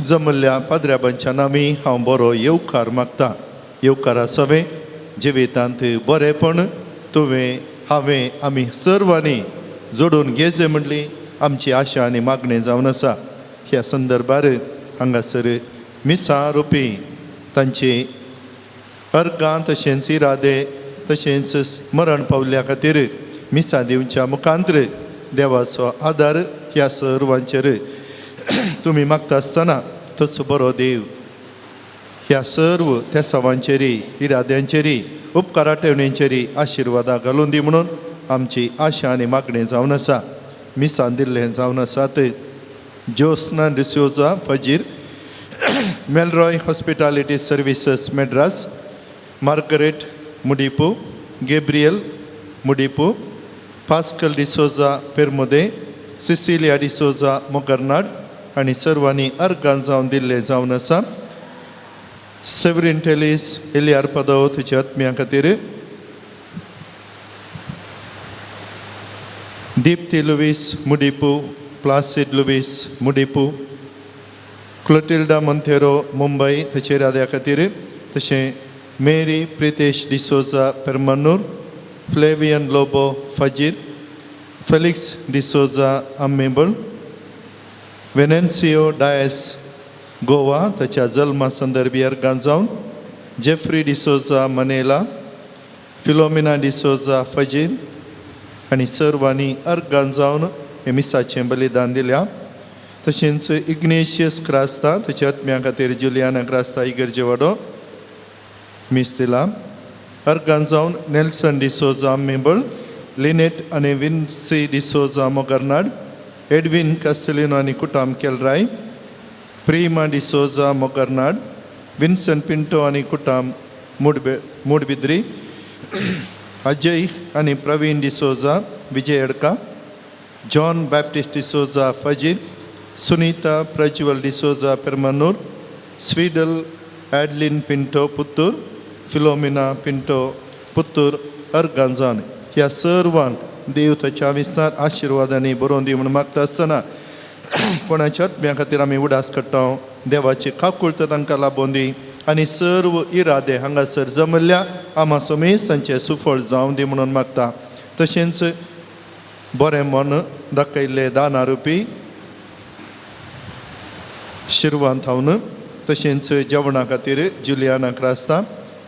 जमल्ल्या पाद्र्या बनच्यान आमी हांव बरो येवकार मागता. येवकारा सवें जिवितांत बरेंपण तुवें हांवें आमी सर्वांनी जोडून घेवचें म्हणली आमची आशा आनी मागणें जावन आसा. ह्या संदर्भार हांगासर मिसां रुपी तांची अर्गां तशेंच इरादे तशेंच मरण पावल्या खातीर मिसां दिवच्या मुखांत्र देवाचो आदार ह्या सर्वांचेर तुमी मागता आसतना तोच बरो देव ह्या सर्व तेसावांचेरी इराद्यांचेरी उपकारा ठेवणेचेरी आशिर्वादां घालून दी म्हणून आमची आशा आनी मागणें जावन आसा. मिसान दिल्लें जावन आसात Josna D'Souza Fajir, Melroy hospitality services Madras, Margaret Mudipu, Gabriel Mudipu, Pascal D'Souza Permude, Cecilia D'Souza Mogarnad आनी सर्वांनी अर्गां जावन दिल्लें जावन आसा. सेवरीन टेलीस एलियार पदव तुज्या आत्म्या खातीर, Deepti Luis Mudipu, Placid Luis Mudipu, Clotilda Monteiro Mumbai ताचे इराद्या खातीर, तशें Mary Pritesh D'Souza Permanur, Flavian Lobo Fajir, Felix D'Souza Ammembal, Venancio Dias Goa ताच्या जल्मा संदर्भी अर्गां जावन, जेफ्री डिसोजा मनेला, फिलोमिना डिसोजा फजीर आनी सर्वांनी अर्गां जावन हे मिसाचें बलिदान दिल्या. तशेंच इग्नेशियस क्रास्ता ताच्या आत्म्या खातीर जुलियाना क्रास्ता इगर्जे वाडो मीस दिला. अर्गां जावन नेल्सन डिसोजा मेबळ, लिनेट आनी विन्सी डिसोजा मोगरनाड, एडविन कास्टेलिनो आनी कुटाम केलराय, प्रिमा डिसोजा मोगरनाड, विन्सन पिंटो आनी कुटाम मुडबिद्री, अजय आनी प्रवीण डिसोजा विजय अडका, जॉन बॅप्टिस्ट डिसोजा फजीर, सुनीता प्रज्वल डिसोजा पेरमनूर, स्वीडल ॲडलिन पिंटो पुत्तूर, फिलोमिना पिंटो पुत्तूर अर्गांजान ह्या सर्वांक देव ताच्या विस्तार आशिर्वादांनी बरोवन दी म्हूण मागता आसतना कोणाच्या आत्म्या खातीर आमी उडास काडटा. देवाची काकुळट तांकां लाबोवन दी आनी सर्व इरादे हांगासर जमल्ल्या आमा समेसांचें सुफळ जावं दी म्हणून मागता. तशेंच बरें मन दाखयल्ले दाना रुपी शिरवान थावन तशेंच जेवणा खातीर जुलियाना क्रास्ता,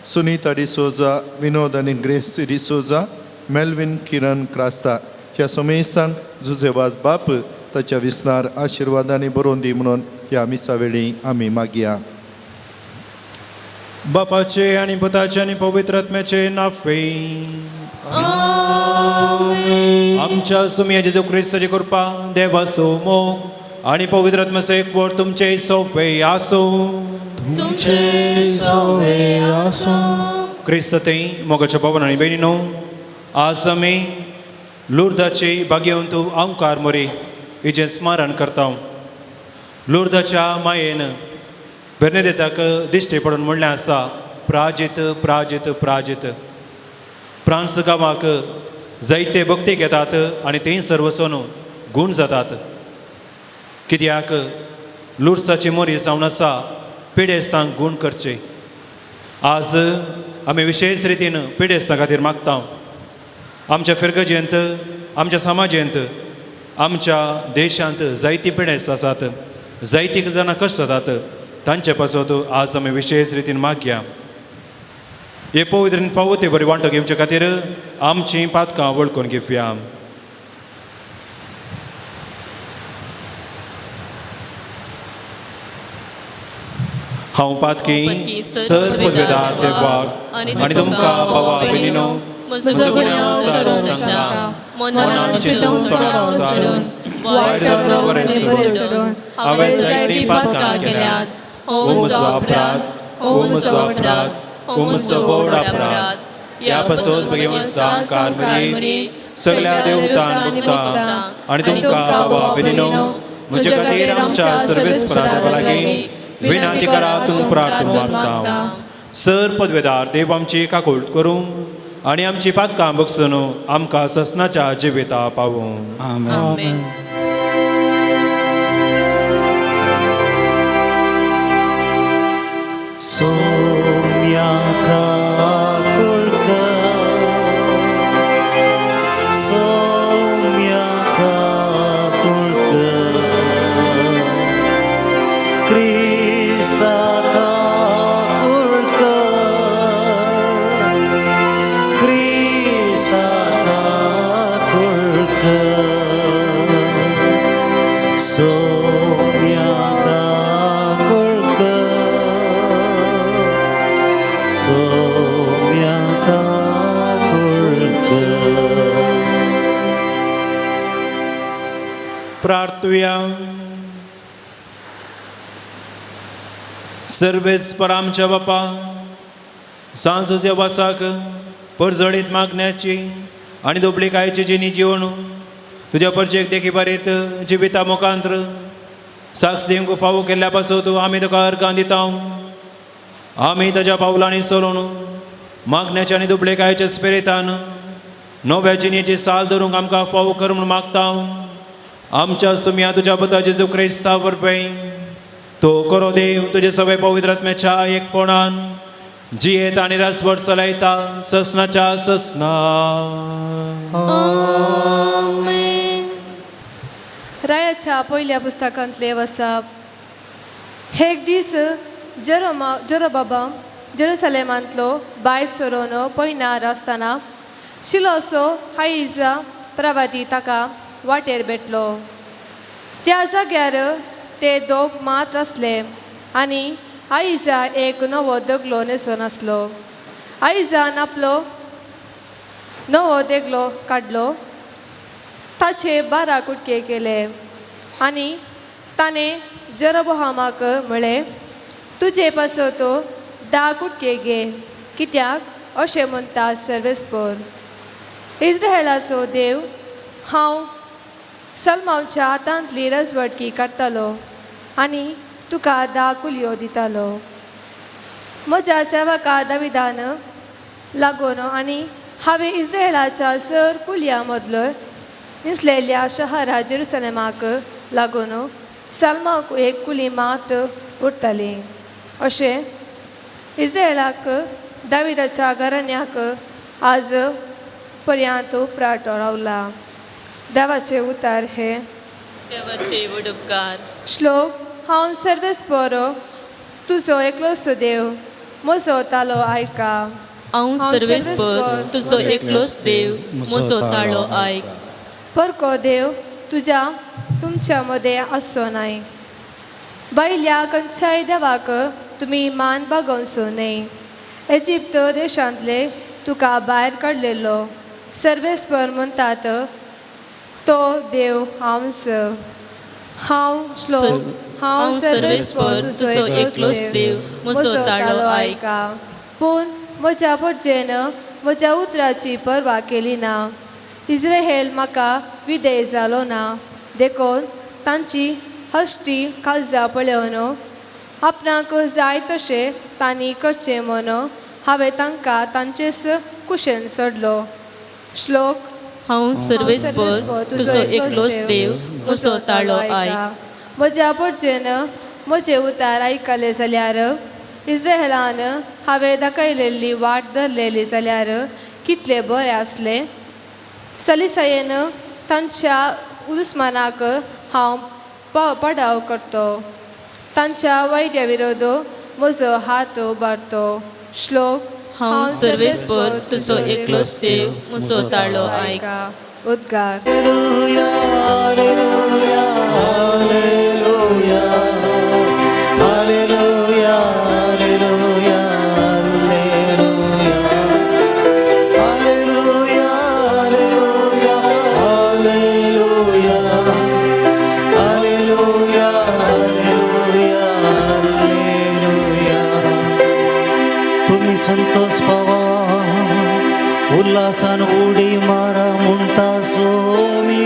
सुनीता डिसोजा, विनोद आनी ग्रेस डिसोजा, मेल्विन किरण क्रास्ता ह्या समेस्तांक जुजेवाज बाप ताच्या विसनार आशिर्वादांनी बरोवन दी म्हणून ह्या मिसा वेळी आमी मागया. बापाचे आनी पुताचे आनी पवित्र आत्म्याचे नाफे आमच्या सुमया जेजू क्रिस्ताची कृपा, देवाचो मोग आनी पवित्र आत्म्याचो एकवट तुमचे सोफे आसूं. तुमचे सोवे आसूं. क्रिस्त ते मोगाच्या बाबान आनी भयणीनो, आज आमी लुर्दाचे भाग्यवंत आंकार मोरी हिजें स्मरण करता. लुर्दाच्या मायेन बेर्नेदेताक दिश्टी पडून म्हणलें आसा, प्राजित प्राजित प्राजित. फ्रांस गांवाक जायते भक्ती घेतात आनी थंयसर वचून गूण जातात. कित्याक लुर्साची मोरी जावन आसा पिडेस्तांक गूण करचे. आज आमी विशेश रितीन पिडेस्तां खातीर मागता. आमच्या फिरगजेंत, आमच्या समाजेंत, आमच्या देशांत जायतीं पिडेस्त आसात, जायतीं जाणां कश्ट जातात. तांचे पासत आज आमी विशेश रितीन मागया. हे पवित्रेन फावो ते बरी वांटो घेवचे खातीर आमचीं पातकां वळखून घेवया. हांव पातकी सर पदवेदार देवाक आनी तुमकां बाबा भयणीनो म्हजो गुन्यांव सारून सांगता. मनान चिंतून तोंडान सारून वायट बरें सोडून हांवें जायतीं पातकां केल्यात. हो म्हजो अपराध, ओ म्हजो अपराध, ओ म्हजो व्हड अपराध. ह्या पासत भगवंत कारमरी सगळ्या देवतान मुक्ता आनी तुमकां बाबा बेनिनो म्हजे खातीर आमच्या सर्वेस्परा देवा लागीं विनंती करा तूं प्रार्थना मागता. सर पदवेदार देव आमची काकूट करूं आनी आमची पातकां बगसून आमकां ससनाच्या जिविता पावूं. आमेन. आमेन. सोम्या काकुळकर, सोम्या काकुळकर, क्रिस्ता काकुळकर, क्रिस्ता काकुळकर, सोम्या काकुळकर, सोम्या काकुळकर. प्रार्थुया. सर्वेस्पर आमच्या बापा, सांजोच्या वासाक परजळीत मागण्याची आनी दुबळिकायची जिणी जिवन तुज्या परचेक देखी बरीत जिविता मुखांत्र साक्ष दिवंक फावो केल्ल्या पासत आमी तुका अर्गां दिता. आमी ताज्या पावलांनी चलोवन मागण्याच्या आनी दुबळिकायच्या स्पिरितान नव्या जिणेची साल धरूंक आमकां फावो कर म्हूण मागता. आमच्या सुमया तुज्या पुता जेजू क्रिस्ता वरवीं तो करो देव तुजे सगळे पवित्र आत्म्याच्या एकपणान जियेत आनी रासभर चलयता ससनाच्या ससना. आमेन. रायाच्या पयल्या पुस्तकांतले वसाप. एक दीस जरोबाबा जेरुसलेमांतलो भायर सरोन पयणार आसतना शिलोसो हाईजा प्रवादी ताका वाटेर भेटलो. त्या जाग्यार ते दोग मात आसले आनी आयजा एक नवो दगलो न्हेसून आसलो. आयजान आपलो नवो देगलो काडलो, ताचे 12 कुटके केले आनी ताणें जेरोबोहामाक म्हळें, तुजे पासत 10 कुटके घे, कित्याक अशें म्हणटा सर्वेस्पर इस्रायलाचो देव, हांव सलमांवच्या हातांतली रजवटकी काडटालो आनी तुका 10 कुलयो दितालो. म्हज्या सेवका दाविदान लागून आनी हांवें इस्रायलाच्या सर कुलयां मदलो निसलेल्या शहरा जेरुसलेमाक लागून सलमाक एक कुली मात उरताली. अशें इस्रायलाक दाविदाच्या घराण्याक आज पर्यंत उपराटो रावला. देवाचे उतार हे. देवाचे व्हड उपकार. श्लोक. हांव सर्वेस्पर तुजो एकलोच देव, म्हजो तालो आयका. हांव सर्वेस्पर तुजो एकलोच देव, म्हजो ताळो आयक. परको देव तुज्या तुमच्या मदें आसचो नाय. बायल्या खंयच्याय देवाक तुमी मान बागोवचो न्हय. इजिप्त देशांतले तुका भायर काडलेलो सर्वेस्पर म्हणटात तो देव हांवच. हांव श्लोक. हांव सर्वेस्पर तुजो एकलोच देव, म्हजो ताळो आयक. पूण म्हज्या भटजेन म्हज्या उतराची पर्वा केली ना. इस्रायल म्हाका विधेय जालो ना, देखून तांची हश्टी काळजां पळोवन आपणाक जाय तशें तांणी करचें म्हूण हांवें तांकां तांचेच कुशेन सोडलो. श्लोक. हांव सर्वेस्पर तुजो एकलोच देव, म्हजो ताळो आयक. म्हज्या भटजेन म्हजें उतार आयकलें जाल्यार इस्रायलान हांवें दाखयलेली वाट धरलेली जाल्यार कितलें बरें आसलें. सलिसायेन तांच्या दुस्मानाक हांव पडाव करतो, तांच्या वैद्या विरोध म्हजो हात उबारतो. श्लोक. हांव सर्वेस्पर तुजो एकलोच देव, म्हजो ताळो आयक. उद्गार. Hallelujah, hallelujah, hallelujah, hallelujah, hallelujah, hallelujah, hallelujah, hallelujah, hallelujah, hallelujah, hallelujah. तुमी संतोष पावा उल्हासान उडी मारा म्हणटा सोमी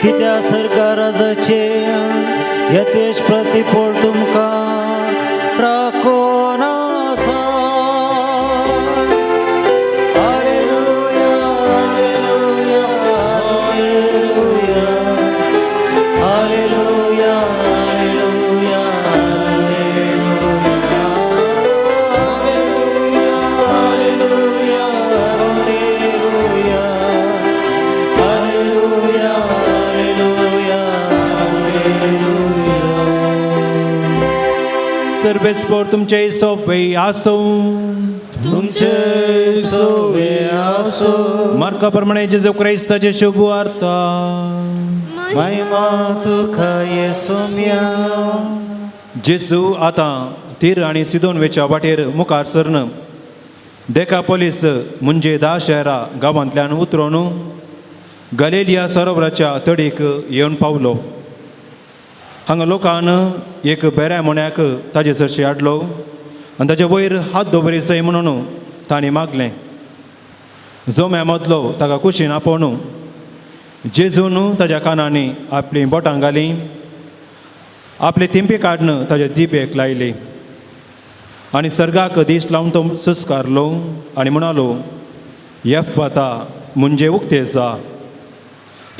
कित्या सरकाराचे यतेश प्रतिफळ तुमकां राखून आसा. Hallelujah, hallelujah, hallelujah, hallelujah, hallelujah, hallelujah, hallelujah, hallelujah, hallelujah. सर्वेस्पोर तुमचे सोफे आसूं. तुमचे सोवे आसो. मार्का प्रमाणे जेजू क्रायस्ताचे शुभ वार्ता. महिमा तुका येसुम्या. जेजू आतां तीर आनी सिदोन वेच्या वाटेर मुखार सरन देकापोलीस म्हणजे धा शहरा गांवांतल्यान उतरोन गलेलिया सरोवराच्या तडीक येवन पावलो. हांगा लोकान एक बेऱ्या मोन्याक ताजे सरशी हाडलो आनी ताजे वयर हात दवरिसय म्हणून तांणी मागलें. जोम्या मदलो ताका कुशीन आपोवन जेजून ताज्या कानांनी आपलीं बोटां घालीं, आपली तिंपी काडून ताज्या जिबेक लायली आनी सर्गाक दीस लावन तो सुस्कारलो आनी म्हणालो, एफ्फता, म्हणजे उक्ते जा.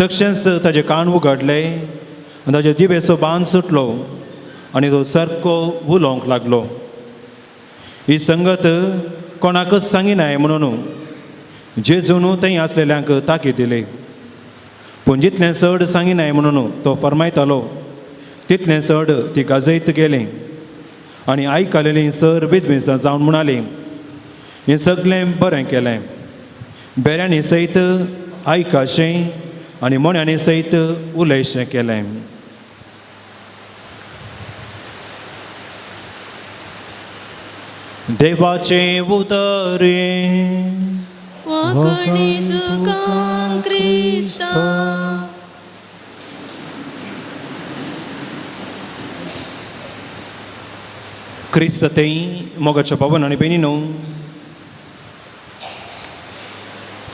तशेंच ताजे कान उगडले आनी ताज्या जिबेचो बांद सुटलो आनी तो सारको उलोवंक लागलो. ही संगत कोणाकच सांगिनाय म्हणून जेजून थंय आसलेल्यांक ताकीद दिली. पूण जितलें चड सांगिनाय म्हणून तो फरमायतालो तितलें चड ती गाजयत गेली आनी आयकलेलीं सर बिजबिजां जावन म्हणाली, हें सगळें बरें केलें, बेऱ्यांनी सयत आयकाशें आनी मोन्यांनी सयत उलयशें केलें. देवाचें उतर. वांकणी तुका क्रिस्ता. क्रिस्त थंय मोगाच्या पावन आनी भयणी न्हू,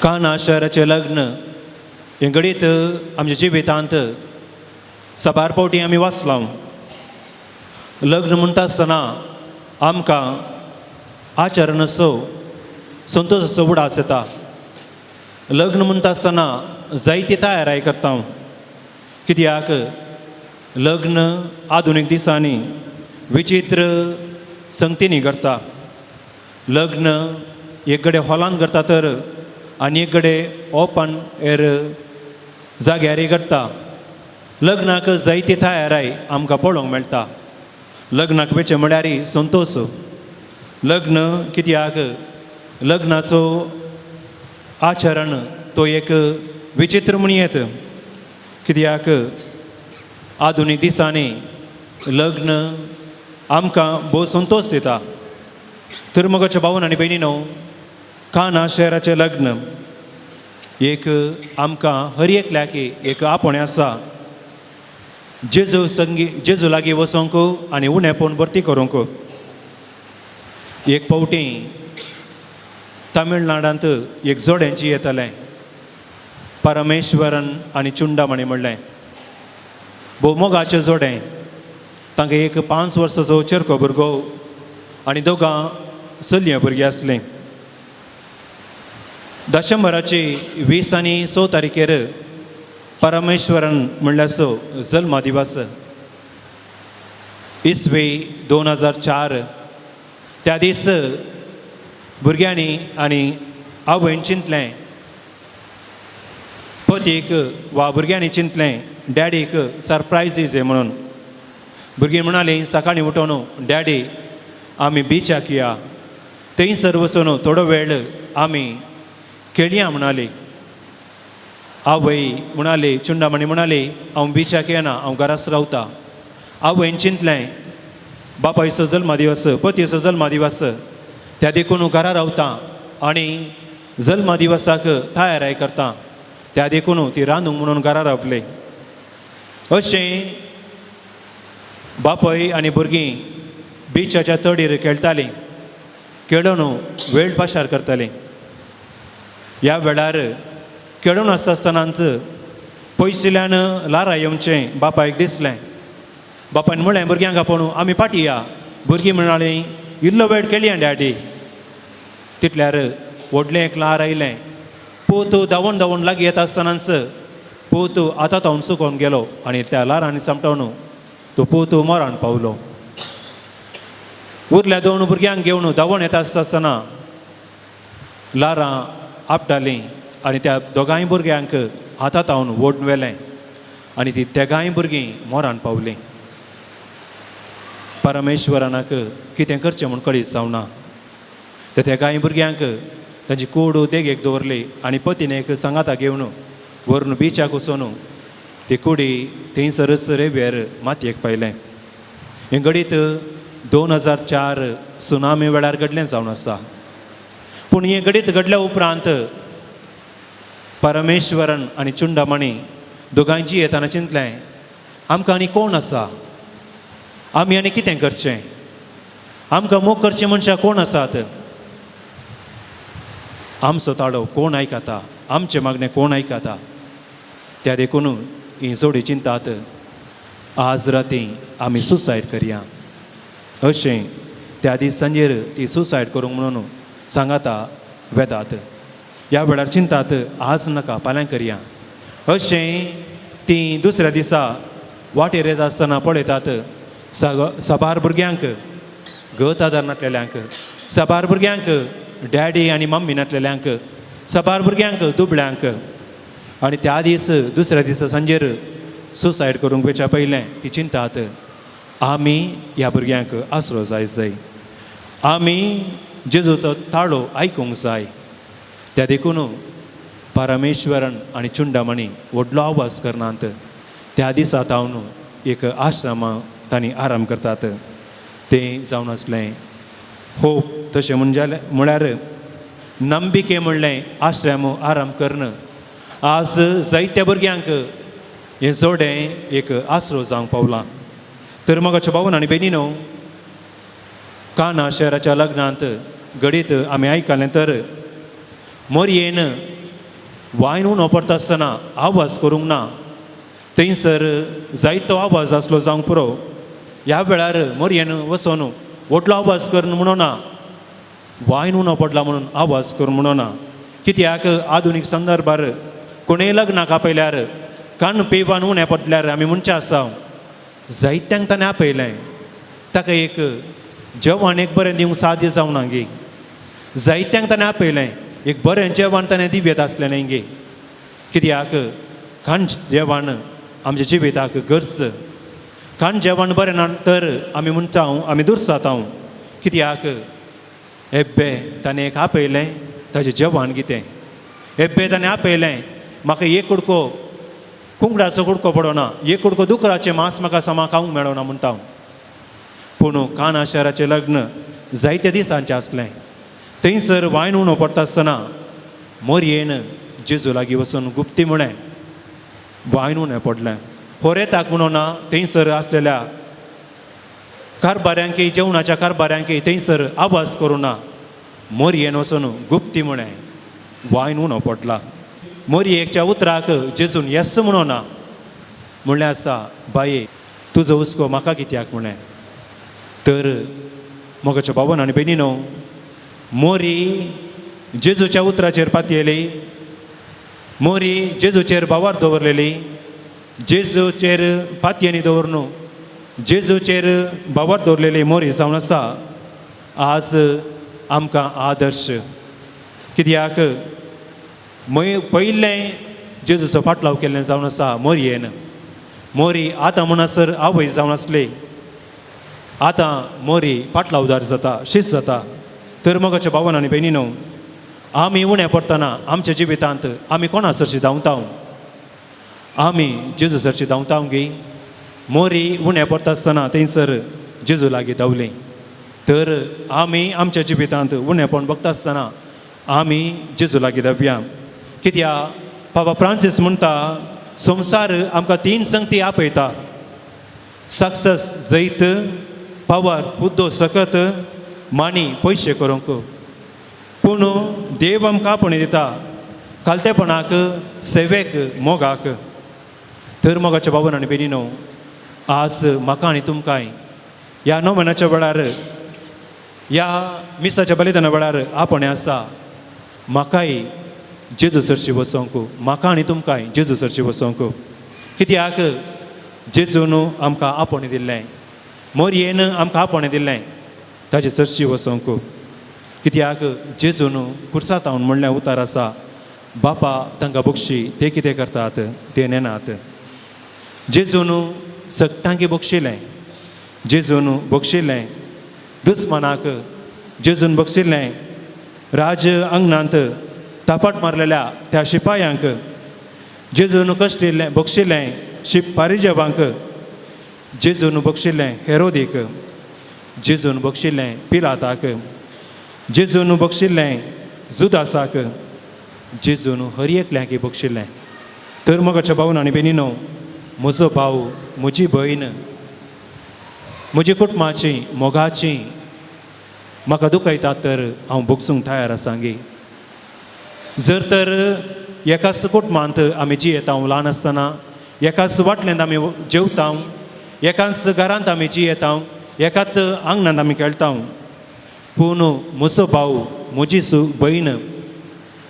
काना शहराचें लग्न हें घडीत आमच्या जिवितांत साबार फावटी आमी वाचलां. लग्न म्हणटा आसतना आमकां आचरणाचो संतोशाचो उडास येता. लग्न म्हणटा आसतना जायती तयाराय करता, कित्याक लग्न आधुनीक दिसांनी विचित्र संगतींनी करता. लग्न एक कडेन हॉलांत करता तर आनी एक कडेन ओपन एर जाग्यारय करता. लग्नाक जायती तयाराय आमकां पळोवंक मेळटा. लग्नाक वचचें म्हळ्यार संतोश. लग्न कित्याक लग्नाचो आचरण तो एक विचित्र म्हण येत, कित्याक आधुनीक दिसांनी लग्न आमकां भोव संतोश दिता. तर मगाच्या भावन आनी भयणी न्हू, काना शहराचें लग्न एक आमकां हर एकल्याक एक आपोवणें आसा, जेजू संगी जेजू लागीं वचोंक आनी उणेपण भरती करूंक. एक फावटी तामिळनाडांत एक जोड्यांची येतालें, परमेश्वरन आनी चुंडामणी म्हणलें. भोव मोगाचें जोडें. तांकां एक 5 वर्साचो चेरको भुरगो आनी दोगां चलयां भुरगीं आसलीं. दशंबराची 20 आनी 6 तारखेर परमेश्वरन म्हणल्याचो जल्मा दिवस, इसवी 2004. त्या दीस भुरग्यांनी आनी आवयन चिंतलें, पतीक वा भुरग्यांनी चिंतलें डॅडीक सरप्रायज दिवचें म्हणून. भुरगीं म्हणालीं सकाळीं उठोवन, डॅडी आमी बिचाक या, थंयसर वचून थोडो वेळ आमी खेळया म्हणाली. आवय म्हणाली, चुंडामणी म्हणाली, हांव बिचाक येना, हांव घराच रावता. आवयन चिंतलें बापायचो जल्मदिवस, पतीचो जल्मदिवस, त्या देखून घरा रावता आनी जल्मदिवसाक तयाराय करता, त्या देखून ती रांदूंक म्हणून घरा रावली. अशें बापय आनी भुरगीं बिचाच्या तडीर खेळटालीं, खेळून वेळ पाशार करतालीं. ह्या वेळार खेळून आसता आसतनाच पयसुल्ल्यान ल्हारां येवचें बापायक दिसलें. बापायन म्हणलें भुरग्यांक आपोवन आमी फाटीं या. भुरगीं म्हणालीं इल्लो वेळ खेळया डॅडी. तितल्यार व्हडलें एक ल्हार आयलें. पूत धांवून धांवून लागीं येता आसतनाच पूत आतां तावन सुकोवन गेलो आनी त्या ल्हारांनी सांपटोवन तो पूत मरण पावलो. उरल्या दोन भुरग्यांक घेवन धांवून येता आसता आसतना ल्हारां आपटालीं आनी त्या दोगांय भुरग्यांक हाता तावन ओडून व्हेलें आनी ती तेगांय भुरगीं मरण पावलीं. परमेश्वरानाक कितें करचें म्हूण कळीत जावना. त्या तेगांय भुरग्यांक तांची कूड देगेक दवरली आनी पतीनेक सांगाता घेवन व्हरून बिचाक वचून ती कुडी थंयसरच रेंवेर मातयेक पायलें. हें घडीत 2004 सुनामी वेळार घडलें जावन आसा. पूण हें घडीत घडल्या उपरांत परमेश्वरन आनी चुंडामणी दोगांयची येताना चिंतलें आमकां आनी कोण आसा, आमी आनी कितें करचें, आमकां मोग करचें मनशां कोण आसात, आमचो ताळो कोण आयकता, आमचें मागणें कोण आयकता. त्या देखून ही जोडी चिंतात आज राती आमी सुसायड करया अशें त्या दीस सांजेर ती सुसायड करूंक म्हणून सांगाता वेतात. ह्या वेळार चिंतात आज नाका फाल्यां करया अशें ती दुसऱ्या दिसा वाटेर येता आसतना पळयतात साबार भुरग्यांक गत आदार नासलेल्यांक, साबार भुरग्यांक डॅडी आनी मम्मी नासलेल्यांक, साबार भुरग्यांक दुबळ्यांक. आनी त्या दीस दुसऱ्या दिसा सांजेर सुसायड करूंक वयच्या पयलें ती चिंतात आमी ह्या भुरग्यांक आसरो जाय जाय, आमी जेजूचो ताळो आयकूंक जाय. त्या देखून परमेश्वरन आनी चुंडामणी व्हडलो आवाज करनात. त्या दिसा तावन एक आश्रमा तांणी आराम करतात. तें जावन आसलें होप तशें म्हणजे म्हळ्यार नंबिके म्हणलें आश्रम आराम करून आज जायत्या भुरग्यांक हें जोडें एक आसरो जावंक पावलां. तर मोगाच्या भावन आनी भयणीनो, काना शहराच्या लग्नांत घडीत आमी आयकलें तर मोरयेन वायन उणो पडटा आसतना आवाज करूंक ना. थंयसर जायतो आवाज आसलो जावंक पुरो. ह्या वेळार मोरयेन वचोन व्हडलो आवाज करून म्हणोना, वायन उणो पडला म्हणून आवाज करून म्हणोना. कित्याक आधुनीक संदर्भार कोणूय लग्नाक आपयल्यार कान पेवान उणें पडल्यार आमी म्हणचें आसा जायत्यांक ताणें आपयलें, ताका एक जेवण एक बरें दिवंक साध्य जावना गे. जायत्यांक ताणें आपयलें, एक बरें जेवण ताणें दिवयेत आसलें न्ही गे. कित्याक खाण जेवण आमच्या जिविताक गरज. खाण जेवण बरें ना तर आमी म्हणटा आमी दुर्साता. कित्याक एब्बे ताणें एक आपयलें ताजें जेवण कितें, एब्बे ताणें आपयलें म्हाका एक कुडको कुंकडाचो कुडको पडना, एक कुडको दुकराचें मांस म्हाका समा खावंक मेळना म्हणटा. पूण काना शहराचें लग्न जायत्या दिसांचें आसलें. थंयसर वायन उणो पडटा आसतना मोरयेन जेजू लागीं वचून गुप्ती म्हळें वायन उणें पडलें. होरेताक म्हणून थंयसर आसलेल्या कारबाऱ्यांकी जेवणाच्या कारबाऱ्यांकी थंयसर आवाज करूं ना. मोरयेन वचून गुप्ती म्हळें वायन उणो पडला. मोरयेच्या उतराक जेजून येस म्हणोना. म्हणलें आसा बाये तुजो हुस्को म्हाका कित्याक म्हणलें. तर मोगाच्या बाबान आनी भयणीनो, मोरी जेजूच्या उतराचेर पातयेली, मोरी जेजूचेर भावार दवरलेली, जेजूचेर पातयेनी दवर जेजूचेर भावार दवरलेली मोरी जावन आसा आज आमकां आदर्श. कित्याक पयलें जेजूचो फाटलाव केल्लें जावन आसा मोरयेन. मोरी आतां म्हणसर आवय जावन आसली, आतां मोरी फाटलावदार जाता, शीस जाता. तर मोगाच्या भावान आनी भयणीनो, आमी उणें पडटना आमच्या जिवितांत आमी कोणा सरशी धांवता? आमी जेजू सरशी धांवता गे. मोरी उणें पडटा आसतना थंयसर जेजू लागीं धांवली. तर आमी आमच्या जिवितांत उणेपण बघता आसतना आमी जेजू लागीं धांवया. कित्याक बाबा फ्रांसीस म्हणटा संवसार आमकां तीन संगती आपयता, सक्सेस जैत, पावर हुद्दो सकत मानी पयशे करूंक. पूण देव आमकां आपोवणें दिता खालतेपणाक, सेवेक, मोगाक. तर मोगाच्या बाबून आनी बेनीनो, आज म्हाका आनी तुमकांय ह्या णव म्हयन्याच्या वेळार, ह्या मिसाच्या बलिदाना वेळार आपोवणें आसा, म्हाकाय जेजू सरशी वचोंक, म्हाका आनी तुमकांय जेजू सरशी वचोंक. कित्याक जेजून आमकां आपोवणें दिल्लें, मोरयेन आमकां आपोवणें दिल्लें ताजे सरशी वचोंक. कित्याक जेजून कुर्सातावन म्हणलें उतार आसा, बापा तांकां बक्षी, ते कितें करतात ते नेनात. जेजून सगटांकी बक्षिलें, जेजून बक्षिलें दुस्मानाक, जेजून बक्षिलें राज अंगणांत तापाट मारलेल्या त्या शिपायांक, जेजून कश्टिल्लें बक्षिलें शिपारिजेवांक, जेजून बक्षिलें हेरोदीक, जेजून बक्षिलें पिलाताक, जेजून बक्षिलें जुदासाक, जेजून हर एकल्याक बक्षिलें. तर मोगाच्या भावन आनी बेनीनो, म्हजो भाव, म्हजी भयण, म्हजी कुटुंबाची मोगाची म्हाका दुखयतात तर हांव भोगसूंक तयार आसा गे. जर तर एकाच कुटुंबांत आमी जियेता ल्हान आसतना, एकाच वाटल्यांत आमी जेवता, एकाच घरांत आमी जियेता, एकाच आंगणांत आमी खेळटा, पूण म्हजो भाव, म्हजी भयण,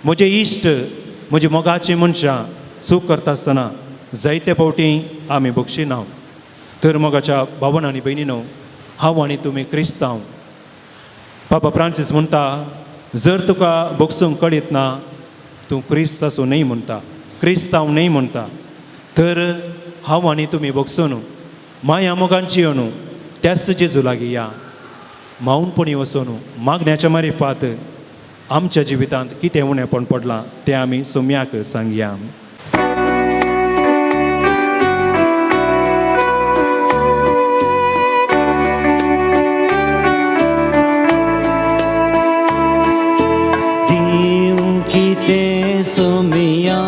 म्हजे इश्ट, म्हजी मोगाची मनशां चूक करता आसतना जायते फावटी आमी बक्षिना. तर मोगाच्या भावन आनी भयणीनो, हांव आनी तुमी क्रिस्तांव. पापा फ्रांसीस म्हणटा, जर तुका बक्षूंक कळीत ना तूं क्रिस्त आसूं न्हय म्हणटा, क्रिस्तांव न्हय म्हणटा. तर हांव आनी तुमी बक्षून माया मोगान जियोन त्याच जेजू लागीं या, मावनपणी वचून मागण्याच्या मारिफात आमच्या जिवितांत कितें उणेपण पडलां तें आमी सोम्याक सांगया. दिवं कितें सोमिया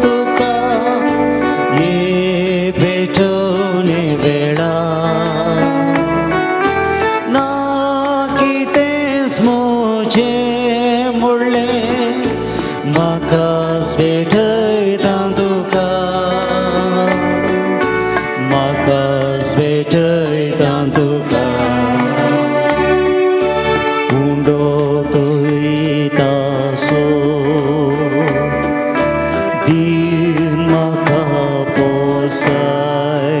तुका ये भेटवणे वेळा, ना कितेंच म्हजें म्हणलें म्हाकाच भेटयता तुका, म्हाकाच भेटयता तुका. उंडो थंयतासो दीन म्हाका पोसताय,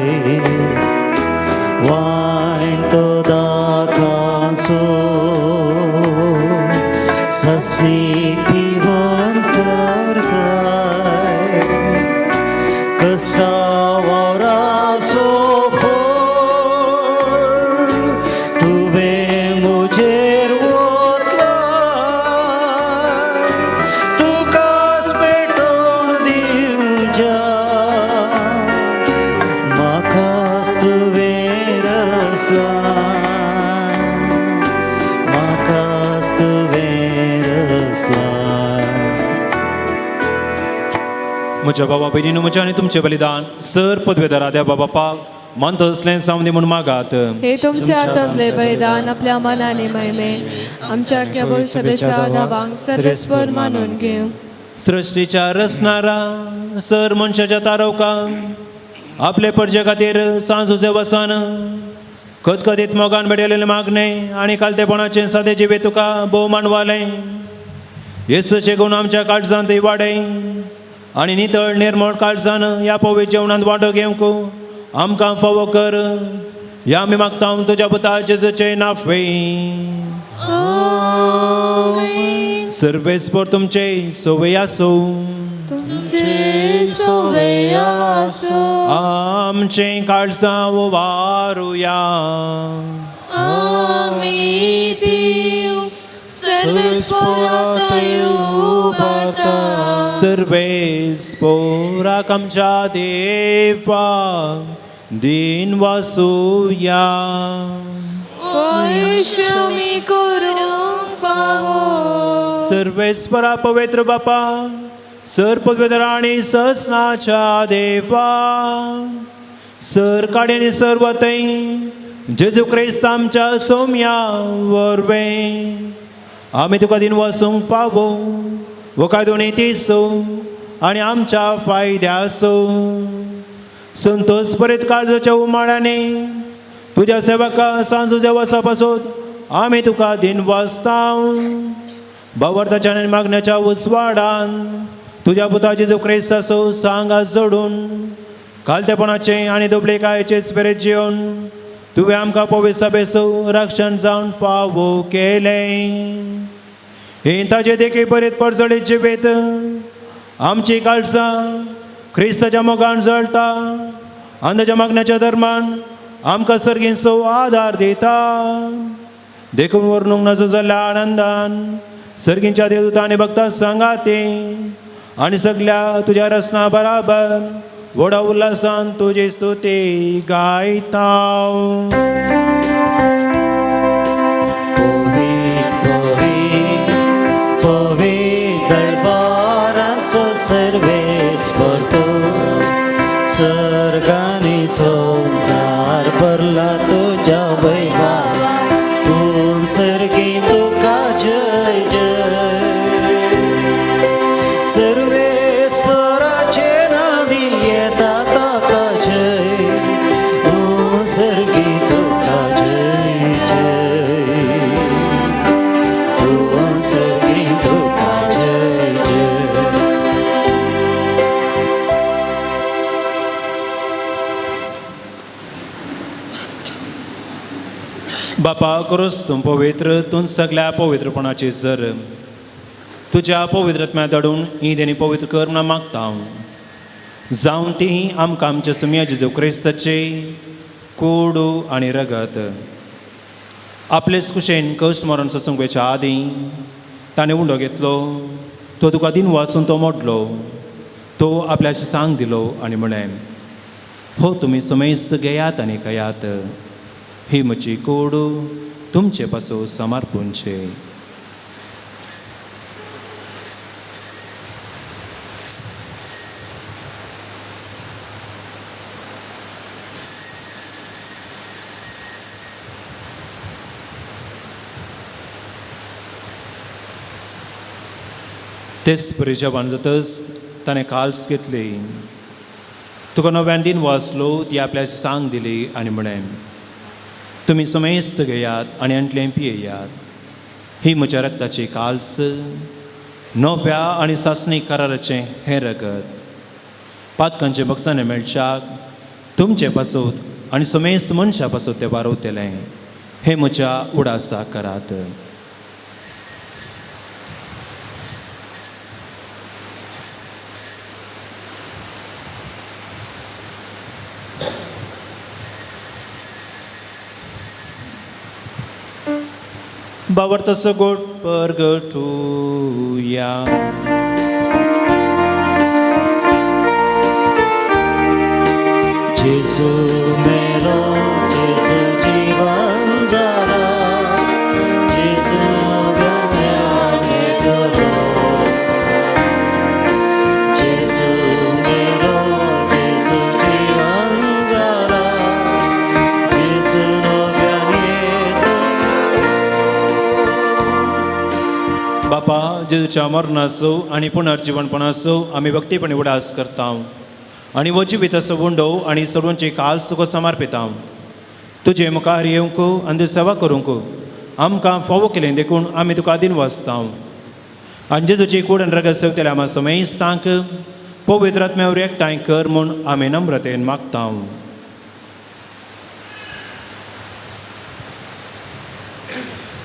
वायन तो दाकांचो ससली पिवन करताय, कश्टा वावराचो फळ तुवें म्हजेर ओतलाय, तुकाच पेटोवन दिवच्या म्हाकाच तुवें रचलाय, म्हाकाच तुवें रचलाय. म्हज्या बाबा भयणीनो, म्हज्या आनी तुमचें बलिदान सर पदवेदारा देवा बापाक मानता तसलें जावं दी म्हूण मागात. हे तुमच्या हातांतले बलिदान आपल्या मनाने महिमे आमच्या केवळ सभेच्या दावांक सर्वेस्पर मानून घेवं. सृश्टीच्या रचणारा सर मनशाच्या तारवका आपले परजे खातीर सांजुचे वसान खतखतीत मोगान भेटयलेलें मागणें आनी कालतेपणाचें सादें जिवीत तुका भोव मानवालें. येसूचे गुण आमच्या काळजांत वाडय आनी नितळ निर्मळ काळजान ह्या पवित्र जेवणांत वांटो घेवंक आमकां फावो कर. ह्या आमी मागता तुज्या पुता जेजूचे नाफे. सर्वेस्पर तुमचे सोवे आसूं. तुमचे सोवे आसूं. आमचें काळजां उबारुया. आमी देव सर्वेस्पराक उबारता. सर्वेस्पोराक आमच्या देवा दिन वासुया. पयशमी करूंक फावो. सर्वेस्परा पवित्र बापा सर पवित्र आनी ससनाच्या देवा सर काडे आनी सर्वतय जेजू क्रिस्त आमच्या सोम्या वरवें आमी तुका दिन वसूंक फावो वो कायदो तिसो आनी आमच्या फायद्यासो संतोष परीत काळजाच्या उमाळ्याने तुज्या सेवका सांजूच्या वसा पासून आमी तुका दिन वाचता. बावर्ताच्या आनी मागण्याच्या उजवाडान तुज्या पुता जेजू क्रिस्ताचो सांगा जोडून खालतेपणाचे आनी दुबलेकायेचे स्पिरीत जिवन तुवें आमकां पवित्र सभेचो रक्षण जावन फावो केलें. हे ताजे देखी बरें परजळीत जिवीत आमची काळजां क्रिस्ताच्या मोगान जळटा आनी ताच्या मागण्याच्या धर्मान आमकां सर्गींचो आदार दिता. देखून वर्णूंक नजो जाल्ल्या आनंदान सर्गींच्या देवदूतां आनी भक्तां सांगाते आनी सगल्या तुज्या रचना बराबर व्हडा उल्हासान तुजी स्तुती गायता. सर्गानी संसार भरला तुझ्या वैभवा तूं सर्गी तुका जय जय. सर्वेस्पराचे नावी येता ताका जय तूं सर्गी तुका जय जय तूं सर्गी तुका जय जय. बापा करोस तूं पवित्र तूं सगल्या पवित्रपणाची जर तुज्या पवित्रत्म्या धाडून ही देणी पवित्र कर म्हणून मागता हांव. जावन ती आमकां आमच्या सुमया जेजू क्रिस्ताचे कोडू आनी रगत आपलेच कुशेन कश्ट मरण सोसूंक वयच्या आदीं ताणें उंडो घेतलो, तो तुका दिन वाचून तो मोडलो, तो आपल्याचे सांग दिलो आनी म्हणलें, हो तुमी समेस्त घेयात आनी खायात, ही म्हजी कोड तुमचे पासून समर्पूणचे. तेच परी जेवण जातच ताणें काल्स घेतली, तुका नव्यान दिन वाचलो, ती आपल्याक सांग दिली आनी म्हणलें, तुमी समेस्त घेयात आनी अंतलें पियेयात, ही म्हज्या रक्ताची काल्स नव्या आनी सासणी कराराचें हें रगत पातकांचे बक्षाने मेळच्याक तुमचे पासत आनी समेस्त मनशा पासत तें वारवतलें, हें म्हज्या उडासा करात. बावर्ताचो गोड परगटुया. जेजू मेलो जेजू जीवन जाला जेजू गम्याने गलो जेजू मेलो जेजू जीवन जाला जेजू नव्याने गलो. बापा जेजूच्या मरणाचो आनी पुनर्जीवनपणाचो आमी भक्तीपणी उडास करता आनी वो जिविताचो उंडो आनी सर्वांची काल तुका समर्पिता. तुजे मुखार येवंक आनी तुजी सेवा करूंक आमकां फावो केलें देखून आमी तुका आदीन वाचता. आनी जेजूची कूड आनी रगत सेवतल्या आमा समेस्तांक पवित्र आत्म्यावर एकठांय कर म्हूण आमी नम्रतेन मागता.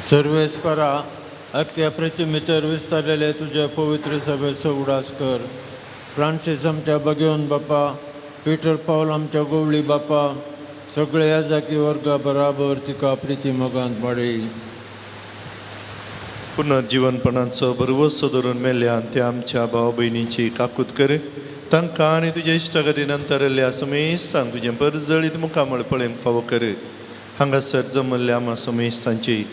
सर्वेस्परा अख्ख्या प्रतिमेतर विस्तारलेले तुझ्या पवित्र सभेचो उडास कर. फ्रांसीस आमच्या बगेवन बापा, पीटर पावल आमच्या गोवळी बापा, सगळे ह्या जाकी वर्गा बराबर तिका प्रिती मोगांत वाडय. पुनर्जीवनपणाचो भरवसो धरून मेल्ल्यान ते आमच्या भाव भयणीची काकूत कर. तांकां आनी तुज्या इश्टागती नंतरल्या समेस्तांक तुजें परजळीत मुखामळ पळयन फावो कर. हांगासर जमल्ल्या आमा समेस्तांची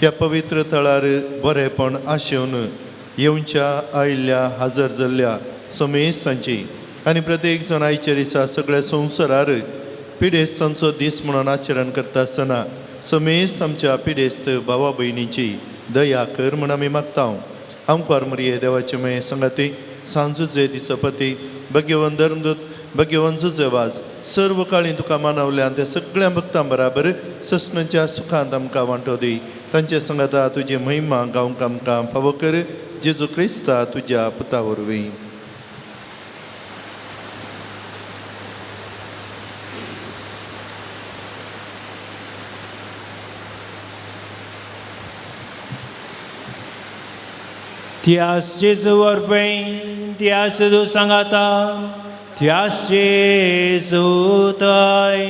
ह्या पवित्र थळार बरेपण आशेवन येवच्या आयिल्ल्या हजर जाल्ल्या समेस्तांची आनी प्रत्येक जण आयच्या दिसा सगळ्या संवसारार पिडेस्तांचो दीस म्हणून आचरण करता आसतना समेस्त आमच्या पिडेस्त भावा भयणींची दया कर म्हूण आमी मागता. आमकार मरिये देवाचे मये संगाती सांजुजे दिसपती भगवंत धर्मदूत भगवंत जुजेवाज सर्व काळी तुका मानवल्या त्या सगळ्या भक्तां बराबर ससनाच्या सुखांत आमकां वांटो दी. तांचे संगाता तुजी महिमा गावंक आमकां फावो कर जेजू क्रिस्ता तुज्या पुता वरवीं. त्यास जेजू वरवीं त्यास जेजू सांगाता त्यास जेजू थंय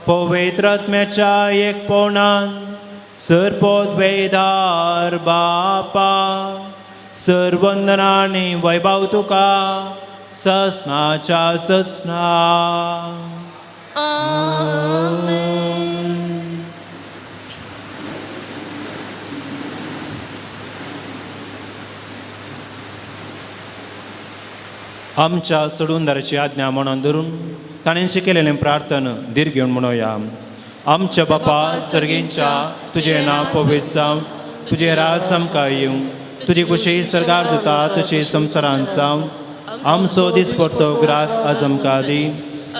पवित्र आत्म्याच्या एकपणान सर्पोद्वेदार बापा सर्वंदना आनी वैभव तुका ससनाच्या ससना. आमच्या चडुंदाराची आज्ञा म्हणून धरून ताणें शिकयलेलें प्रार्थना धीर घेवन म्हणोया. आमच्या बापा सर्गींच्या तुजें नांव पवित्र जावं, तुजें राज आमकां येवं, तुजी कुशी सरकार जाता तशी संवसारांत जावं. आमचो दिसपडतो ग्रास आज आमकां दी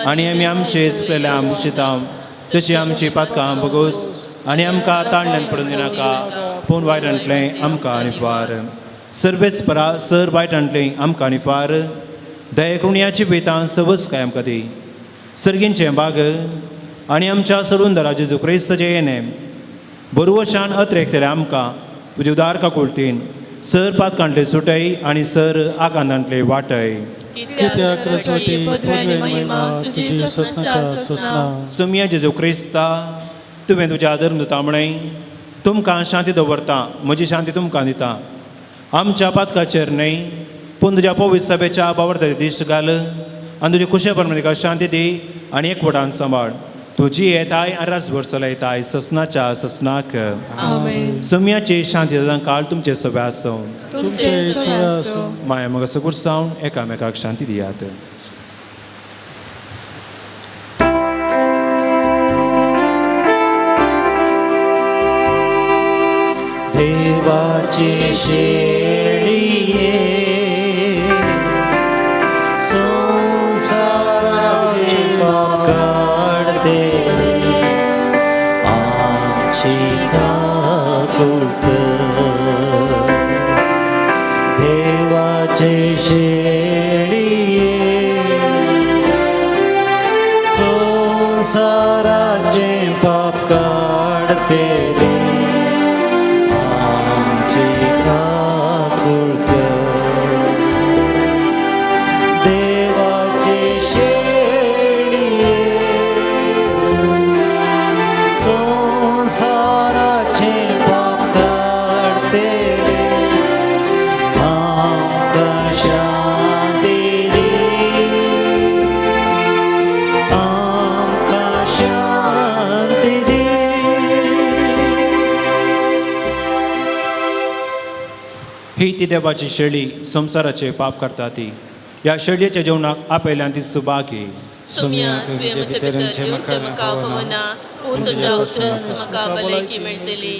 आनी आमी आमचे चुकलेल्या मुशितां तशी आमची पातकां भोगोस आनी आमकां ताणल्यान पडून दिनाका पूण वायटांतलें आमकां आनी फार सर्वेच परा सर वायटांतलें आमकां आनी फार दयकुणयाची बेतां सवस काय आमकां दी. सर्गींचें बाग आनी आमच्या सरुंदरा जेजू क्रिस्ताचें येणें बरवशान अत्रेकतलें आमकां तुजे उदार काकुळतीन सर पातकांतले सुटय आनी सर आकांतांतले वाटय. कित्याक रसवटी पदवी आनी महिमा तुजी ससनाच्या ससना. सोमया जेजू क्रिस्ता तुवें तुज्या धर्मदूता म्हणय तुमकां शांती दवरता म्हजी शांती तुमकां दिता. आमच्या पातकाचेर न्हय पूण तुज्या पवित्र सभेच्या बावडताची दिश्ट घाल आनी तुजे कुशे प्रमाणे शांती दी आनी एकवटान सांबाळ. तुजी येताय आनी राजभर चलयताय ससनाच्या ससनाक. सम्याची शांती काळ तुमचे सगळे आसूं. तुमचे सगळे आसूं. माया म्हाका सगूर सावन एकामेकाक शांती दियात. देवाची शेळिये संसाराचे पाप काडतेले आमची काकूट कर. देवाचे शेळिये संसाराचे पाप काडतेले आमची काकूट कर. देवाचे शेळिये संसाराचे पाप काडतेले आमकां शांती दी, आमकां शांती दी. ही ती देवाची शेळी संवसाराचे पाप करता ती ह्या शेळयेच्या जेवणाक आपयल्यान ती सुभागी. सोम्या तुवें म्हजे भितर येवचें म्हाका फावना पूण तुज्या उतरान म्हाका भलायकी मेळटली.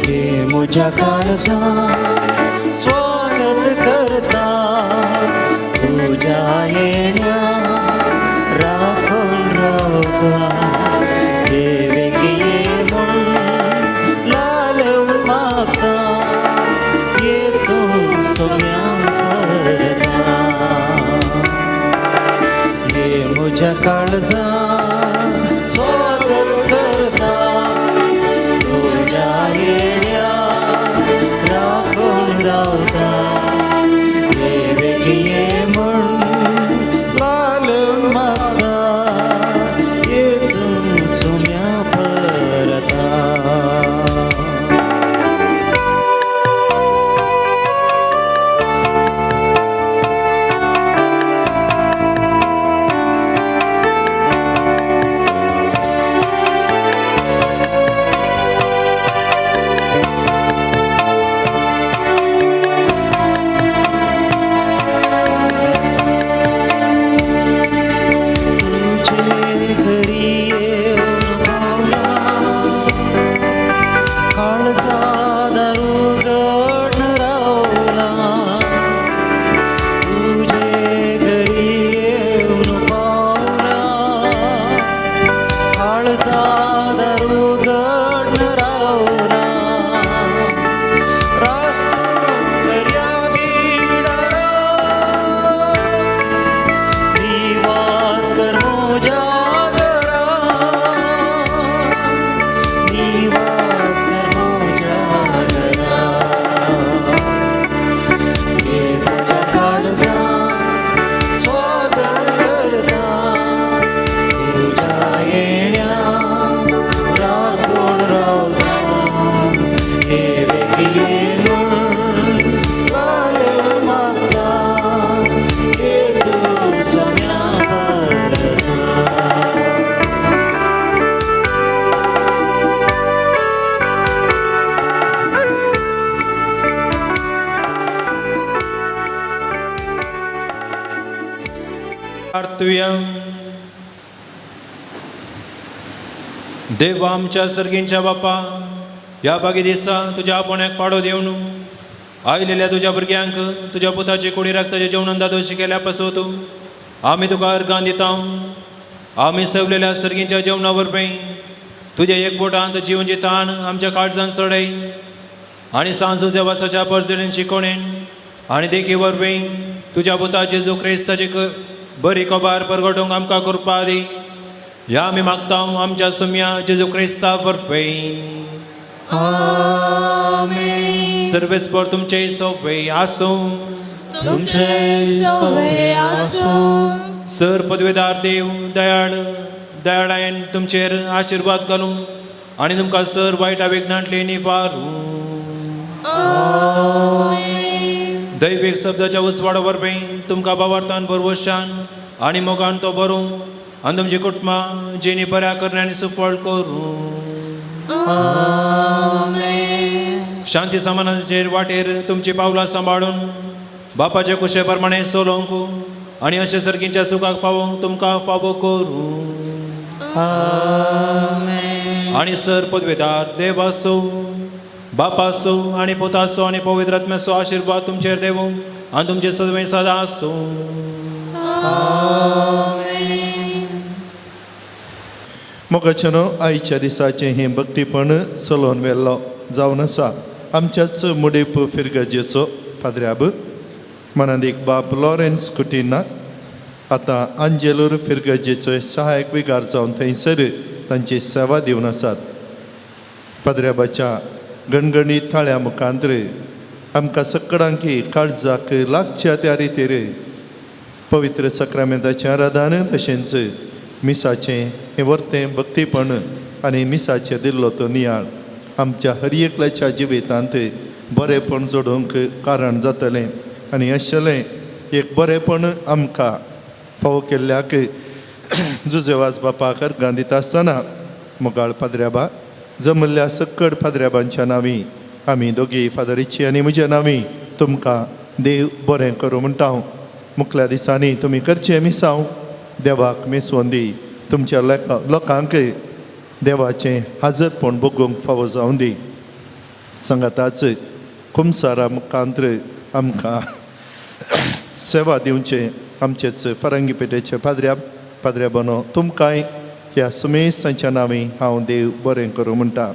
ये म्हज्या काळजा स्वागत करता तुज्या येण्या राखून रावता. देवेक ये म्हूण लालून मागता ये तूं सोम्या करता. ये म्हज्या काळजा स्वागत करता तुज्या येण्या राखून रावता. देवेक ये म्हूण लालून मागता ये तूं सोम्या परता. दार उगडन रावना रास्तो कर्या बिडारा निवास कर म्हज्या घरा निवास कर म्हज्या घरा ये म्हज्या काळजांत स्वागत करता तुज्या येण्या राखून रावता हे वेगये म्हूण बरें मागता हे तूं सम्या परता. प्रार्थुया. देवा आमच्या सर्गींच्या बापा, ह्या बागी दिसा तुज्या आपोवण्याक पाडो दिवन आयलेल्या तुज्या भुरग्यांक तुज्या पुताची कुडी रक्ताच्या जेवणान दादोशी केल्या पासत आमी तुका अर्गां दिता. आमी सवलेल्या सर्गींच्या जेवणा वरवीं तुज्या एकवटांत जिवनची ताण आमच्या काळजान चडय आनी सांजू देवासाच्या परजणीन शिकोणेन आनी देखी वरवीं तुज्या पुता जेजू क्रिस्ताची बरी खबर परगटूंक आमकां कृपा दी. ह्या आमी मागता आमच्या सुम्या जेजू क्रिस्ता वरवीं. आमेन. सर्वेस्पर तुमचे सोफे आसूं. तुमचे सोवे आसूं. सर पदवेदार देव दयाळ दयाळायन तुमचेर आशिर्वाद घालूं आनी तुमकां सर वायट विघ्नांतले निवारूं. दैवीक शब्दाच्या उजवाडा वरवीं तुमकां बावार्थान भरवशान आनी मोगान तो भरूं आनी तुमची कुटुंबां जेणी बऱ्या करण्यांनी सुफळ करूं. शांती समानाचेर वाटेर तुमची पावलां सांबाळून बापाचे कुशे प्रमाणे चलोवंक आनी अशे सर्गीच्या सुखाक पावोवंक तुमकां फावो करूं. आनी सर पदवेदार देवाचो बापाचो आनी पुताचो आनी पवित्र आत्म्याचो आशिर्वाद तुमचेर देवूं आनी तुमचे सदवें सदां आसूं. मोगाच्यानो, आयच्या दिसाचें हें भक्तीपण चलोवन व्हेल्लो जावन आसा आमच्याच मुडीप फिरगजेचो पाद्र्याब मनादीक बाप लॉरेन्स कुटिना, आतां आंजेलूर फिरगजेचो सहायक विगार जावन थंयसर तांची सेवा दिवन आसात. पाद्र्याबाच्या गणगणीत थाळ्या मुखांत आमकां सकडांकी काळजाक लागच्या त्या रितीर पवित्र सक्रामेंताचें आराधन तशेंच मिसाचें हें वर्तें भक्तीपण आनी मिसाचें दिल्लो तो नियाळ आमच्या हर एकल्याच्या जिवितांत बरेंपण जोडूंक कारण जातलें आनी अशेलें एक बरेंपण आमकां फावो केल्ल्याक जुजेवाज बापाक अर्गां दिता आसतना मोगाळ पाद्र्याबा, जमल्ल्या सक्कड पाद्र्याबांच्या नांवी आमी दोगी फादरीची आनी म्हज्या नांवी तुमकां देव बरें करूं म्हणटा हांव. मुखल्या दिसांनी तुमी करचें मिसांव देवाक मेसवोन दी, तुमच्या लोकांक देवाचें हाजरपण भोगूंक फावो जावं दी. सांगाताच कुमसारा मुखांत्र आमकां सेवा दिवचें आमचेच फारंगी पेठेचे पाद्र्याब पाद्र्याबानो, तुमकांय ह्या सुमेस्तांच्या नांवी हांव देव बरें करूं म्हणटा.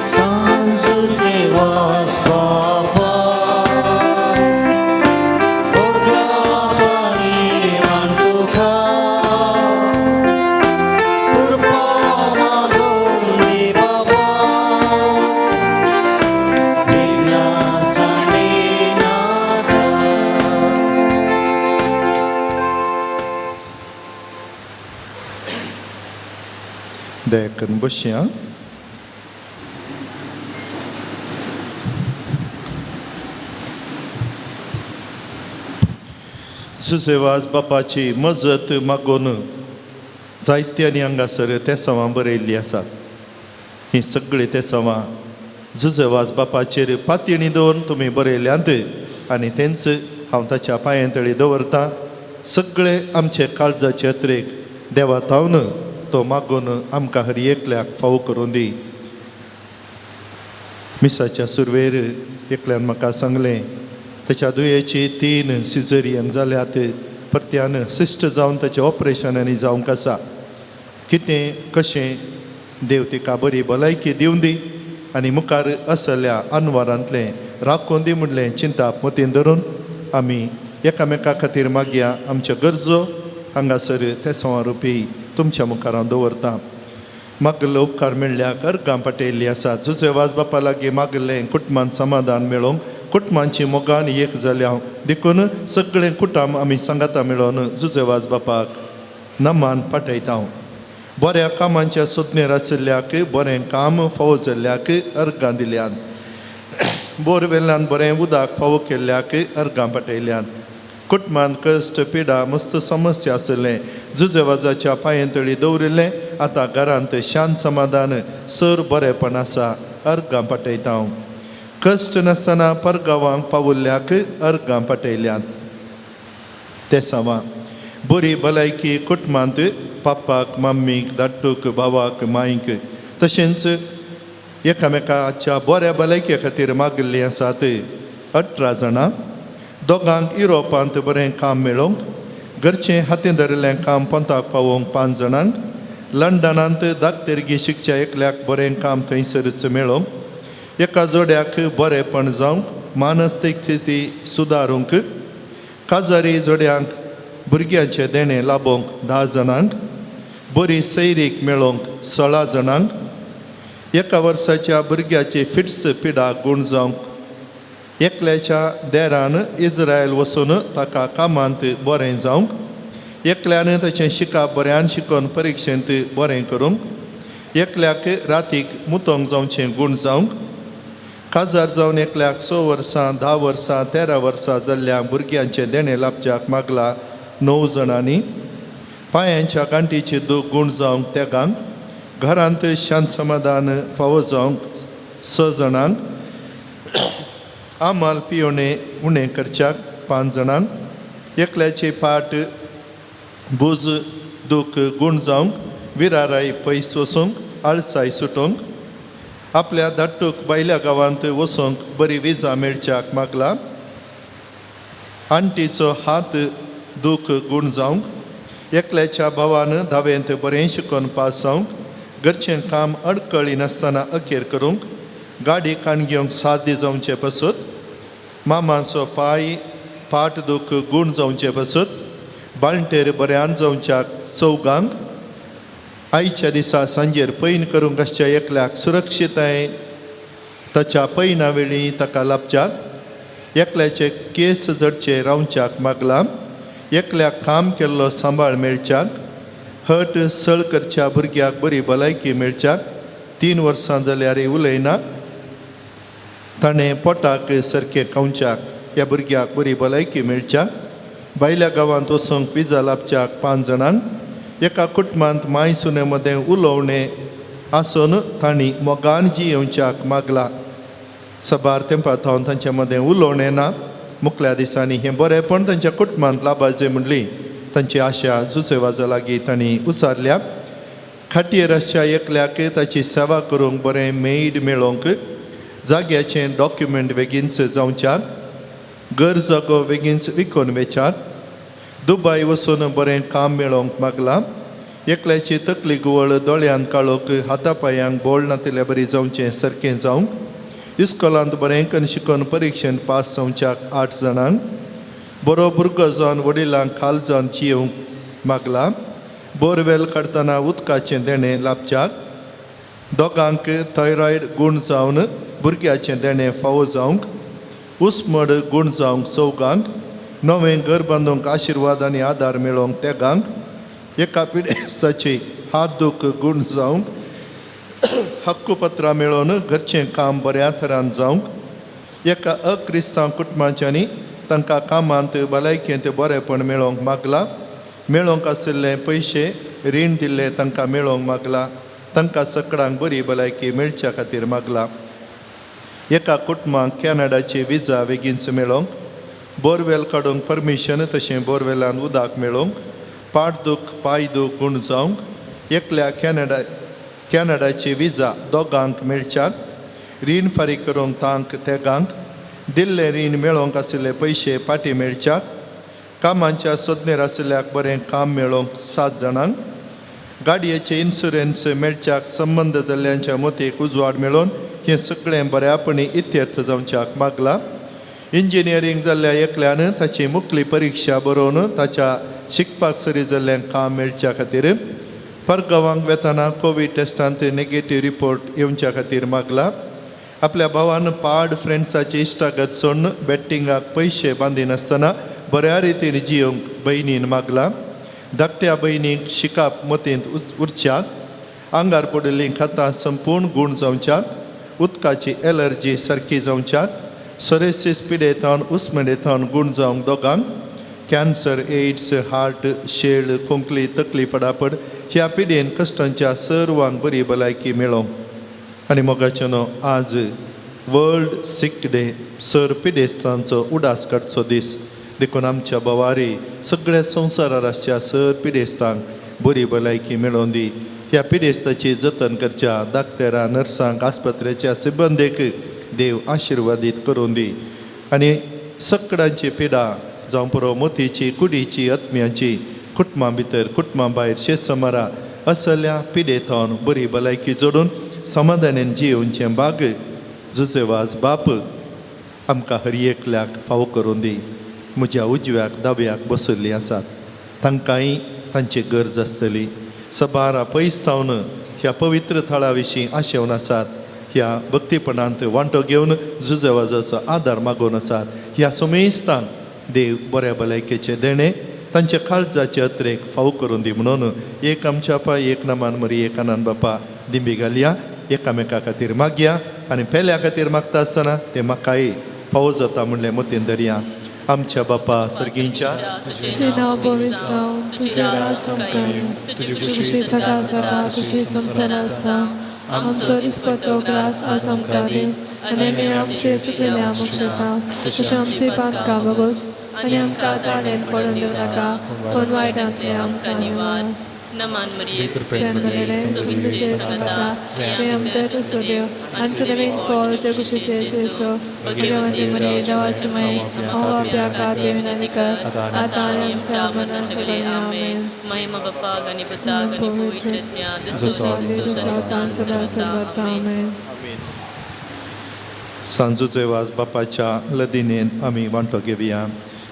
Sanzu Sevas Bapa Oglapani Antukha Kurpa Magondi Baba Vigna Sandinaka. दया करून बसया. सुसेवाज बापाची मजत मागून जायत्यांनी हांगासर तेसांवां बरयल्लीं आसात. हीं सगळीं तेसांवां जुजेवाज बापाचेर पातयेणी दवरून तुमी बरयल्यांत आनी तेंच हांव ताच्या पांयां तळी दवरतां. सगळे आमचे काळजाचे अत्रेक देवा थावन तो मागून आमकां हर एकल्याक फावो करून दी. मिसाच्या सुरवेर एकल्यान म्हाका सांगलें ताच्या दुयेची 3 सिजरियन जाल्यात, परत्यान सिस्ट जावन ताचें ऑपरेशन आनी जावंक आसा. कितें कशें देव तिका बरी भलायकी दिवन दी आनी मुखार आसल्या अनवरांतलें राखून दी म्हणलें चिंताप मतीन धरून आमी एकामेका खातीर मागया. आमच्यो गरजो हांगासर ते रुपी तुमच्या मुखार हांव दवरतां. मागले उपकार मेळ्ळ्याक अर्गां पाटयल्ली आसा. जुजे वाज बापा लागीं मागलें कुटुंबान समाधान मेळोवंक, कुटुंबांची मोगान एक जाल्या हांव, देखून सगळें कुटुंब आमी सांगाता मेळोवन जुजे वाज बापाक नमान पाटयता हांव. बऱ्या कामांच्या सोदनेर आशिल्ल्याक बरें काम फावो जाल्ल्याक अर्गां दिल्यात. बोरवेल्यान बरें उदक फावो केल्ल्याक अर्गां पाटयल्यात. कुटुंबान कश्ट पिडा मस्त समस्या आशिल्लें जुजेवाजाच्या पांयेन तळी दवरिल्लें, आतां घरांत शांत समाधान सर बरेंपण आसा, अर्गां पाटयता हांव. कश्ट नासतना परगांवांक पावुल्ल्याक अर्गां पाटयल्यात. ते सावा बरी भलायकी कुटुंबांत पापाक मम्मीक धाडटूक भावाक माईक तशेंच एकामेकाच्या बऱ्या भलायके खातीर मागिल्लीं आसात 18 जाणां. दोगांक युरोपांत बरें काम मेळोवंक, घरचें हातीन धरिल्लें काम पोंताक पावोवंक 5 जाणांक, लंडनांत दाक्तेरगी शिकच्या एकल्याक बरें काम थंयसरच मेळोवंक, एका जोड्याक बरेंपण जावंक, मानसीक स्थिती सुदारूंक, काजारी जोड्यांक भुरग्यांचें देणें लाबोवंक 10 जाणांक, बरी सैरीक मेळोवंक 16 जाणांक, एका वर्साच्या भुरग्याची फिट्स पिडा गूण जावंक, एकल्याच्या देरान इज्रायल वचून ताका कामांत बरें जावंक, एकल्यान ताचें शिकप बऱ्यान शिकोवन परिक्षेंत बरें करूंक, एकल्याक रातीक मुतोंक जावचें गूण जावंक, काजार जावन एकल्याक 6 वर्सां 10 वर्सां 13 वर्सां जाल्ल्या भुरग्यांचें देणें लाबच्याक मागला 9 जाणांनी, पांयांच्या गांठीची दूख गूण जावंक तेगांक, घरांत शांत समाधान फावो जावंक 6 जाणांक, आमाल पियोणे उणें करच्याक 5 जाणांक, एकल्याची पाट भूज दूख गूण जावंक, विराराय पयस वचूंक, आळसाय सुटोवंक, आपल्या धाडटूक भायल्या गांवांत वचूंक बरी विजा मेळच्याक मागला, आंटीचो हात दूख गूण जावंक, एकल्याच्या भावान धावेंत बरें शिकोवन पास जावंक, घरचें काम अडकळी नासतना अखेर करूंक, गाडी काण घेवंक साध्य जावचे पसत, मामाचो पांय पाट दूख गूण जावचे पसत, बाळंटेर बऱ्यान जावच्याक 4गांक, आयच्या दिसा सांजेर पैन करूंक आसच्या एकल्याक सुरक्षिताय ताच्या पैना वेळी ताका लाबच्याक, एकल्याचे केस जडचे रावच्याक मागला, एकल्याक काम केल्लो सांबाळ मेळच्याक, हट सळ करच्या भुरग्याक बरी भलायकी मेळच्याक, 3 वर्सां जाल्यार उलयना ताणें पोटाक सारकें खावच्याक ह्या भुरग्याक बरी भलायकी मेळच्याक, भायल्या गांवांत वचूंक विजा लाबच्याक 5 जाणांक, एका कुटुंबांत माय सुने मदें उलोवणें आसून तांणी मोगान जियेवच्याक मागला. सबार तेंपा थावन तांचे मदें उलोवणें ना. मुखल्या दिसांनी हें बरेंपण तांच्या कुटुंबांत लाबाचें म्हणली तांची आशा जुसेवाजा लागीं तांणी उचारल्या. खाटयेर आसच्या एकल्याक ताची सेवा करूंक बरें मेड मेळोवंक, जाग्याचें डॉक्युमेंट बेगीनच जावच्याक, घर जागो बेगीनच विकून वेच्याक, दुबाय वचून बरें काम मेळोवंक मागलां, एकल्याची तकली गुवळ दोळ्यान काळोख हाता पांयांक बोळ नातिल्ल्या बरी जावचें सारकें जावंक, इस्कोलांत बरें करून शिकोवन परिक्षेंत पास जावच्याक 8 जाणांक, बरो भुरगो जावन वडिलांक खाल जावन जियेवंक मागलां, बोरवेल काडटना उदकाचें देणें लाबच्याक, दोगांक थायरॉयड गूण जावन भुरग्याचें देणें फावो जावंक, उस्मड गूण जावंक 4गांक, नवें घर बांदूंक आशिर्वाद आनी आदार मेळोवंक तेगांक, एका पिडेस्ताची हात दूख गूण जावंक, हक्कपत्रां मेळोवन घरचें काम बऱ्या थरान जावंक, एका अक्रिस्तांव कुटुंबाच्यांनी तांकां कामांत भलायकेंत बरेंपण मेळोवंक मागलां, मेळोवंक आशिल्ले पयशे रीण दिल्ले तांकां मेळोवंक मागलां, तांकां सकडांक बरी भलायकी मेळच्या खातीर मागलां, एका कुटुंबाक कॅनडाची विजा बेगीनच मेळोवंक, बोरवेल काडूंक परमिशन तशें बोरवेलान उदक मेळोवंक, पाट दूख पांय दूख गूण जावंक, एकल्या कॅनडाची विजा 2गांक मेळच्याक, रीण फारीक करूंक तांक तेगांक दिल्लें रीण मेळोवंक आशिल्ले पयशे फाटीं मेळच्याक कामांच्या सोदनेर आशिल्ल्याक बरें काम मेळोवंक 7 जाणांक गाडयेचे इन्शुरन्स मेळच्याक संबंद जाल्ल्यांच्या मतीक उजवाड मेळोवन हें सगळें बऱ्यापणी इत्यर्थ जावच्याक मागला. इंजिनियरींग जाल्ल्या एकल्यान ताची मुखली परिक्षा बरोवन ताच्या शिकपाक सरी जाल्लें काम मेळच्या खातीर परगांवांक वेतना कोवीड टेस्टांत नेगेटीव रिपोर्ट येवच्या खातीर मागला. आपल्या भावान पाड फ्रेंड्साची इश्टागत सोडून बॅटिंगाक पयशे बांदिनासतना बऱ्या रितीन जियोंक भयणीन मागला. धाकट्या भयणीक शिकाप मतींत उरच्याक आंगार पडिल्लीं खातां संपूर्ण गूण जावच्याक उदकाची एलर्जी सारकी जावच्याक सोरेसीस पिडेथावन उस्मेडेथावन गूण जावंक दोगांक कॅन्सर एड्स हार्ट शेळ खोंकली तकली पडापड ह्या पिडेन कश्टांच्या सर्वांक बरी भलायकी मेळोवंक. आनी मोगाचें न्हू आज वर्ल्ड सीक डे सर पिडेस्तांचो उडास काडचो दीस देखून आमच्या बवारी सगळ्या संवसारार आसच्या सर पिडेस्तांक बरी भलायकी मेळोवन दी. ह्या पिडेस्ताची जतन करच्या दाक्तेरां नर्सांक आस्पत्रेच्या सिब्बंदेक देव आशिर्वादीत करून दी. आनी सकडांची पिडा जावं पुरो मोतीची कुडीची आत्म्याची कुटुंबा भितर कुटुंबा भायर शेत समारा असल्या पिडेथावन बरी भलायकी जोडून समाधानान जियोवचें बाग जुजेवाज बाप आमकां हर एकल्याक फावो करून दी. म्हज्या उजव्याक दाव्याक बसयल्लीं आसात तांकांय तांची गरज आसतली. सबारा पयस थावन ह्या पवित्र थळा विशीं आशेवन आसात ह्या भक्तीपणांत वांटो घेवन जुजेवाजाचो आदार मागोवन आसात. ह्या समेस्तांक देव बऱ्या भलायकेचें देणें तांच्या काळजाचे अत्रेक फावो करून दी म्हणून एक आमच्या पाय एक नामान मरी एक आनंद बापा दिंबी घालया एकामेका खातीर मागया आनी पेल्या खातीर मागता आसतना तें म्हाकाय फावो जाता म्हणलें मतीन धरया. आमच्या बापा सर्गींच्या तुझे नाव पवित्र जावं, तुझे राज आमकां येवं, तुजी खुशी सदा जाता तशी संवसारांत आसा. आमचो दिसपट्टो ग्रास आज आमकां दी आनी आमी आमचे चुकलेले आमक शकता तशें आमची पातकां भोगोस आनी आमकां ताणें पडून दिवं नाका पूण वायटांतलें आमकां निवार. नमान मरिये प्रेम भरलेले तुझे सांगता श्री आमचे तुजो देव आनी सदां फळ तुजे कुशीचे जेसो भगवंती मरिये देवाची माई हांव आपल्या खातीर विनंती कर आतां आनी आमच्या मरणाच्या वेळार. आमेन. महिमा बापाक आनी पुताक आनी पवित्र आत्म्याक जसो आदी तसो आतां आनी सदां सर्वथा. आमेन. सांजूचे वाज बापाच्या लदिनेन आमी वांटो घेवया.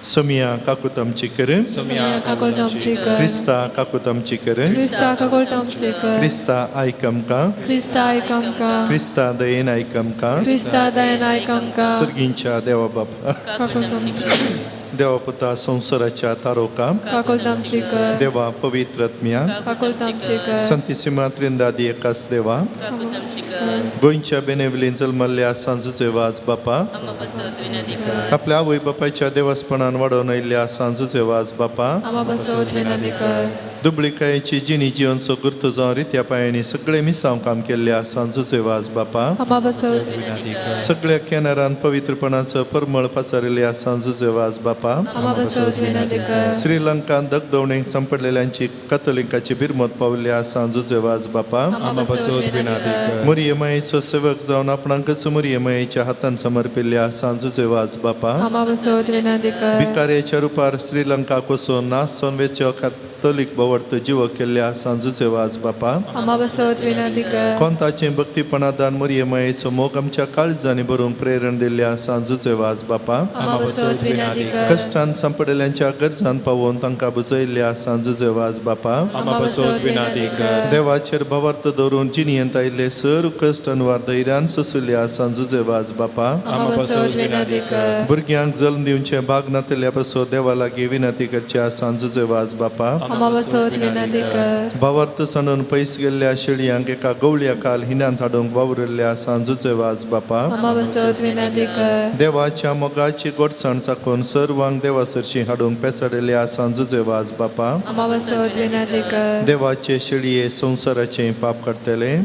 समिया काकूत आमची कर. समिया काकुळट आमची कर. क्रिस्ता काकूत आमची कर. क्रिस्ता काकुळट आमची कर. क्रिस्ता आयक आमकां. क्रिस्ता आयक आमकां. क्रिस्ता दयेन आयक आमकां. क्रिस्ता दयेन आयक आमकां. सर्गींच्या देवा बापा काकुळट आमची कर. देवा पुता संवसाराच्या तारोका काकुळट आमची कर. देवा पवित्र आत्म्या काकुळट आमची कर. संतीसिमा त्रिंदादी एकास देवा काकूत आमची कर. गोंयच्या बेनेवलीन जल्मल्ल्या सांजूचे वाज बापा आम्हा पासत विनंती कर. आपल्या आवय बापायच्या देवासपणान वाडोवन आयिल्ल्या सांजूचे वाज बापा आम्हा पासत विनंती कर. दुबळिकायेची जिणी जिवनचो गुर्त जावन रित्या पायांनी सगळे मिसांव काम केल्ल्या सांजूचे वाज बापा आम्हा पासत विनंती कर. सगळ्या केनारान पवित्रपणाचो परमळ पाचारिल्ल्या सांजूचे वाज बापा आम्हा पासत विनंती कर. श्रीलंकान दगदवणेक सांपडलेल्यांची कथोलिकाची बिरमत पावल्ल्या सांजूचे वाज बापा आम्हा पासत विनंती कर. मुरियमायेचो सेवक जावन आपणाकच मुरियमायेच्या हातान समर्पिल्ल्या सांजूचे वाज बापा आम्हा पासत विनंती कर. भिकाऱ्याच्या रुपार श्रीलंका कोसून नास जावन वेच्यो कॅथोलीक भोवर्त जीव केल्ल्या सांजूचे वाज बापा आम्हा पासत विनंती कर. कोंताचें भक्तीपणादान मुरियमायेचो मोग आमच्या काळजांनी भरून प्रेरण दिल्ल्या सांजूचे वाज बापा आम्हा पासत विनंती कर. कश्टान सांपडलेल्यांच्या गरजान पावोवन तांकां बुजयल्ल्या सांजूचे वाज बापा आम्हा पासत विनंती कर. देवाचेर भावार्थ दवरून जिणयेंत आयिल्ले सर कश्ट अनवार धैर्यान सोंशिल्ल्या सांजूचे वाज बापा आम्हा पासत विनंती कर. भुरग्यांक जल्म दिवचें भाग नातिल्ल्या पासून देवा लागीं विनंती करच्या सांजूचे वाज बापा आम्हा पासत विनंती कर. भावार्थ सांडून पयस गेल्ल्या शेळयांक एका गवळया काल हिन्यांत हाडूंक वावुरिल्ल्या सांजूचे वाज बापा आम्हा पासत विनंती कर. देवाच्या मोगाची गोडसाण चाकून सर्वांक देवा सरशी हाडूंक पेचाडिल्ल्या सांजूचे वाज बापा आम्हा पासत विनंती कर. देवाचे शेळये संवसाराचें पाप काडटले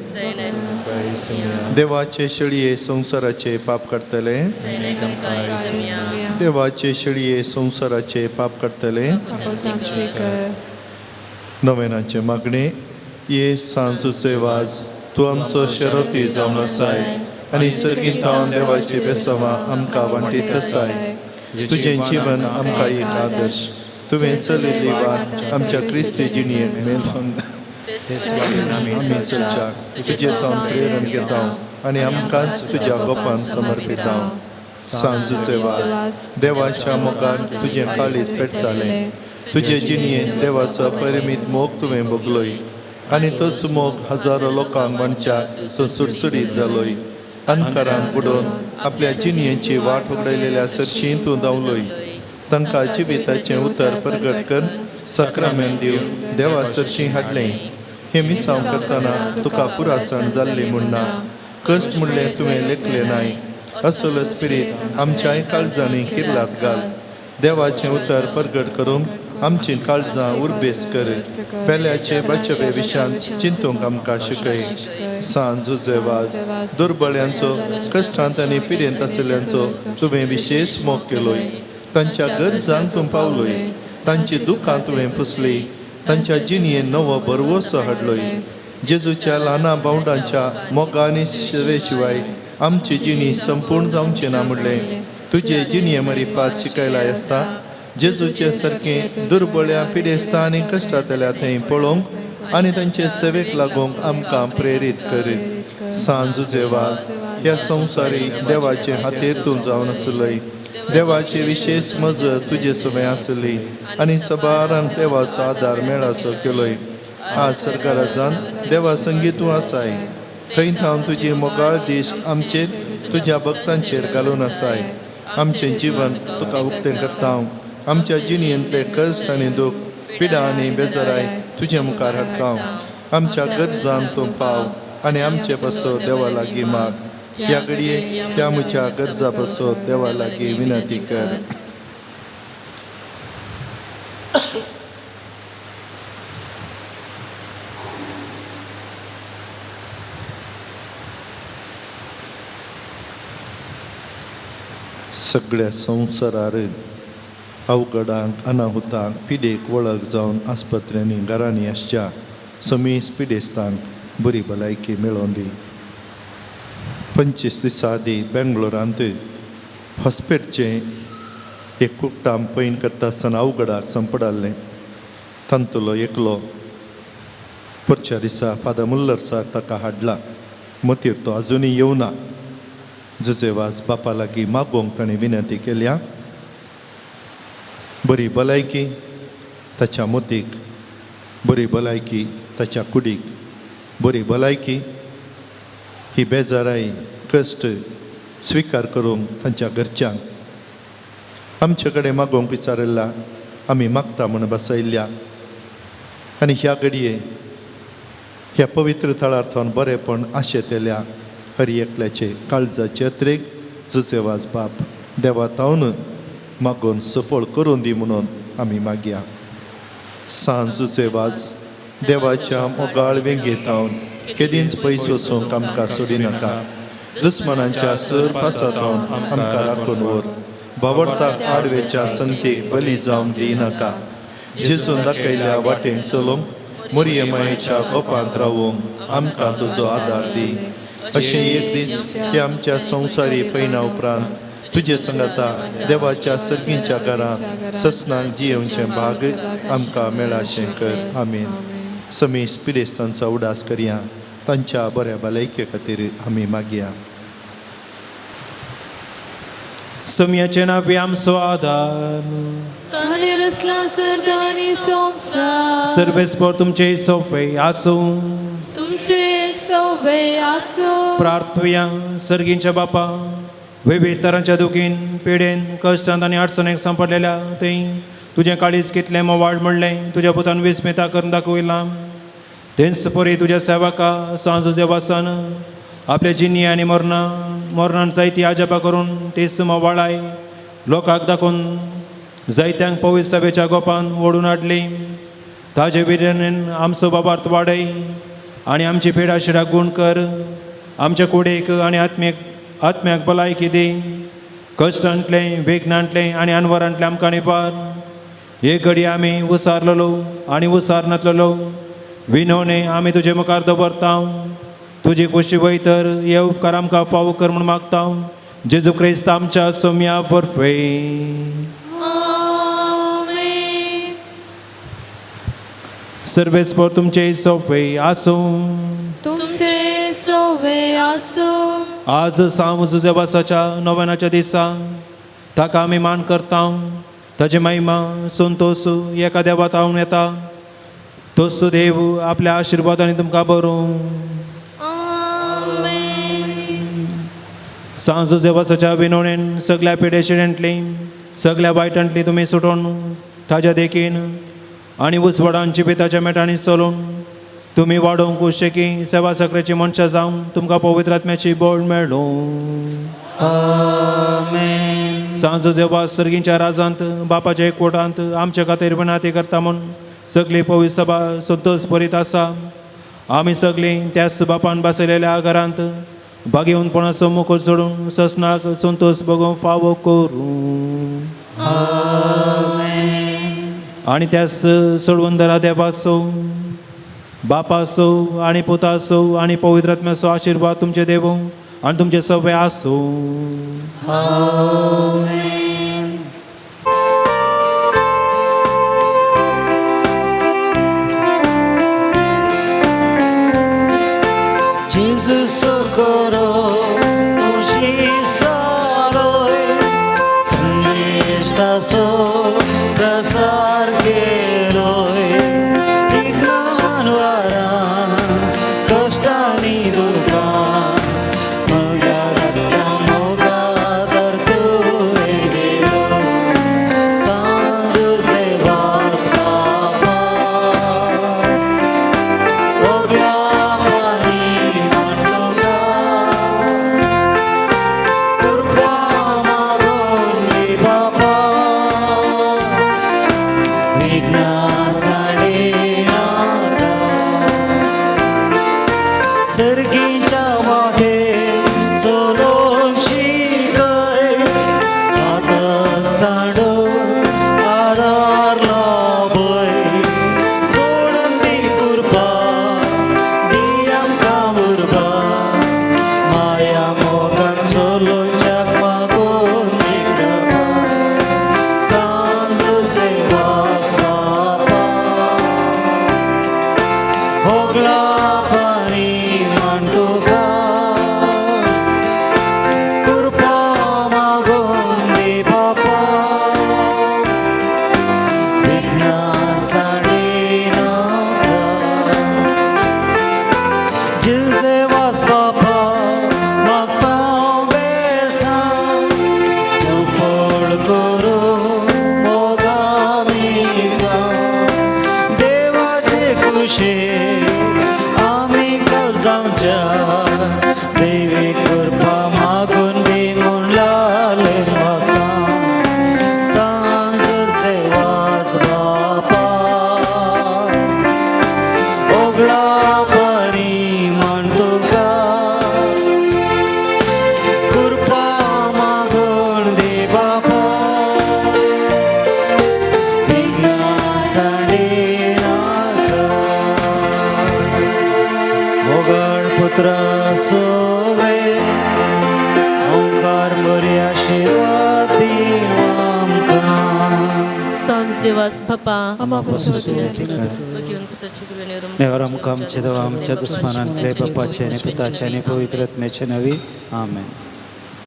देवाचे शेळये संवसाराचे पाप काडटले देवाचे शेळये संवसाराचे पाप काडटले. काकुळट आमची कर. नवेनाचे मागणे. ये सांजूचे वाज तूं आमचो शरती जावन आसाय. आनी सर्गींत थावन देवाची बेसांवां आमकां वांटीत आसाय. तुजें जीवन आमकां एक आदर्श. तुवें चलयल्ली वाट आमच्या क्रिस्ती जिणयेक मेल. आमी चलच्याक तुजे थावन प्रेरण घेता आनी आमकांच तुज्या गोपान समर्पिता. सांजूचे वास देवाच्या मोगान तुजें काळीज पेटतालें. तुजे जिणयेन देवाचो परिमीत मोग तुवें भोगलोय आनी तोच मोग हजारो लोकांक म्हणच्याक तो सुडसुडीत जालोय. अंतरान बुडोवन आपल्या जिणयेची वाट उगडलेल्या सरशी तूं धांवलोय. तांकां जिविताचें उतर प्रगट कर सक्रामेन दिवन देवा सरशी हाडलें. हें मिसांव करतना तुका पुरासण जाल्ली म्हूण ना, कश्ट म्हणलें तुवें लेखलें नाय. असलो स्पिरीत आमच्याय काळजांनी किर्लात घाल. देवाचें उतर प्रगट करूंक आमची काळजां उर्बेस कर. पेल्याचे बचवे विशयान चिंतूंक आमकां शिकय. सांज जुजेवाज दुर्बळ्यांचो, कश्टांत आनी पिडेंत आशिल्ल्यांचो तुवें विशेश मोग केलोय. तांच्या गरजांक तूं पावलोय. तांची दुखां तुवें पुसली. तांच्या जिणयेन नवो भरवंसो हाडलोय. जेजूच्या ल्हाना भावंडांच्या मोगा आनी सेवे शिवाय आमची जिणी संपूर्ण जावची ना म्हणलें तुजे जिणये मरिफात शिकयला आसता. जेजूचे सारकें दुर्बळ्या पिडेस्तां आनी कश्टांतल्या थंय पळोवंक आनी तांचे सेवेक लागूंक आमकां प्रेरीत कर. सांजुजे वास ह्या संवसारी देवाचे हातीर तूं जावन आसलोय. देवाची विशेश मजत तुजे समें आसली आनी सबारांक देवाचो आदार मेळासो केलोय. आज सरकाराजान देवा संगी तूं आसाय. थंय थावन तुजी मोगाळ दिश्ट आमचेर तुज्या भक्तांचेर घालून आसाय. आमचें जीवन तुका उक्तें करता. आमच्या जिणयेंतले कश्ट आनी दूख, पिडा आनी बेजाराय तुजे मुखार हाडटा. आमच्या गरजांक तूं पाव आनी आमचे पासत देवा लागीं माग. ह्या घडये ह्या म्हज्या गरजा पासत देवा लागीं विनंती कर. सगळ्या संवसारार अवघडांक, अनाहुतांक, पिडेक वळख जावन आस्पत्र्यांनी, घरांनी आसच्या समीस पिडेस्तांक बरी भलायकी मेळोवन दी. 25 दिसां आदीं बेंगलोरांत हॉस्पिटलचें एक कुकटाम पैन करता आसतना अवघडाक संपडाल्लें. तांतलो एकलो परच्या दिसा फादर मुल्लर सर ताका हाडला. मतीर तो आजुनूय येवना. जुजेवाज बापा लागीं मागोवंक ताणें विनंती केल्या. बरी भलायकी ताच्या मोतीक, बरी भलायकी ताच्या कुडीक, बरी भलायकी ही बेजाराय कश्ट स्विकार करूंक तांच्या घरच्यांक. आमचे कडेन मागोवंक विचारिल्ला आमी मागता म्हूण बसयल्ल्या. आनी ह्या घडये ह्या पवित्र थळार थावन बरेंपण आशेतल्या हर एकल्याचे काळजाचे अत्रेक जुजेवाज बाप देवा थावन मागून सफळ करून दी म्हणून आमी मागया. सांज जुजेवाज देवाच्या मोगाळ वेंगेत थावन केदींच पयस वचूंक आमकां सोडिनाका. दुस्मनांच्या सर पासात थावन आमकां राखून व्हर. बावडताक आडवेच्या संगतीक बली जावंक दिनाका. जेजून दाखयल्ल्या वाटेन चलोवंक, मोरये मायेच्या गोपांत रावूंक आमकां तुजो आदार दी. अशें एक दीस हे आमच्या संवसारी पयना उपरांत तुजे संगाता देवाच्या सर्गींच्या घरांत ससनाक जियेवचें भाग आमकां मेळाशें कर. आमीन. समीस पिडेस्तांचो उडास करया. तांच्या बऱ्या भलायके खातीर आमी मागया. सम्याचें नांव आमचो आदार. ताणें रचला सर्ग आनी संवसार. सर्वेस्पर तुमचे सोफे आसूं. तुमचे सोबे आसूं. प्रार्थुया. सर्गींच्या बापा, विविध तरांच्या दुखीन, पिडेन, कश्टांत आनी अडचणेक सांपडलेल्या थंय तुजें काळीज कितलें मोवाळ म्हणलें तुज्या पुतान विस्मिता करून दाखयलां. तेंच परी तुज्या सेवका सांज देवासान आपल्या जिन्नी आनी मरणान जायती आजापा करून तीच मोवाळाय लोकांक दाखोवन जायत्यांक पवित्र सभेच्या गोपान ओडून हाडली. ताजे विरेन आमचो बाबार्थ वाडय आनी आमची पिडा शिडाक गूण कर. आमच्या कुडीक आनी आत्म्याक भलायकी दी. कश्टांतलें, वेगनांतलें आनी अनवरांतलें आमकां निवार. एक घडी आमी उसारलेलो आनी उसार नातलेलो विनवणे आमी तुजे मुखार दवरता. तुजी कुशी वय तर हे उपकार आमकां फावो कर म्हूण मागता जेजू क्रिस्त आमच्या सोम्या वरवीं. आमेन. सर्वेस्पर तुमचे सोफे आसूं. तुमचे सोवे आसूं. आज सांव जुजेवासाच्या नव्यानाच्या दिसा ताका आमी मान करता. ताजी महिमा संतोष एका देवात हांव येता. तोच देव आपल्या आशिर्वादांनी तुमकां बरोवं. आमेन. सांव जुजेवासाच्या विनवणेन सगल्या पिडेशिडेंतली सगल्या वायटांतली तुमी सुटोवन ताज्या देखीन आनी उजवाडान जिविताच्या मेटांनी चलून तुमी वाडोवंक उशेकी सेवा सगळ्याची मनशां जावंक तुमकां पवित्र आत्म्याची बळ मेळूं. आमेन. सांज देवा सर्गींच्या राजांत बापाच्या एकवटांत आमच्या खातीर विनाती करता म्हूण सगळी पवित्र सभा संतोष भरीत आसा. आमी सगळीं त्याच बापान बसयलेल्या घरांत भागेवनपणाचो मुखो जोडून ससनाक संतोष बगोवंक फावो करूं. आनी त्याच सोडवंदरा देवाचो बापाचो आनी पुताचो आनी पवित्र आत्म्याचो आशिर्वाद तुमचे देवो आनी तुमचे सगळे आसूं. आमेन. Gesù socorro, uscisaroi, संदेशा सो प्रसार केलोय, विघ्नांवारान कश्टांनी दुखान, म्हज्या रक्ता मोगा तर तुवें दिलो, सांजुचे वास बापा, ओगला पाणी मांडुका, कृपा मागून दी बापा, विघ्नासाडे नाका, सर्गीच्या वाटे सोलोन शिकय, हातात सांडून आधार लाभय, सोडून दी कृपा दी आमकां उर्बा, माया मोगान सोलोच्याक मागून दी कृपा, सांजुचे वास बापा, होगला पाणी मांडुका, कृपा मागून दी बापा, विघ्नासाडे नाका, जिसे वास बापा मागता बेसां, सुफळ करूं मोगा मिसां, देवाचे कुशे आमी कल जावच्या, देवी कृपा मागून दी म्हूण लाले मागता, सांजुचे वास बापा, ओगळा बरी म्हण तुका, कृपा मागून दी बापा, विघ्नासाडे नाका. मोगाळ पुत्रा सोवे ओंकार बरी आशिर्वाद दिवं आमकां. सांज देवास बापा आमा पसवती. देवा आमकां आमच्या देवा आमच्या दुस्मानांतले बापाचे आनी पुताचे आनी पवित्र आत्म्याचे नवी. आमेन.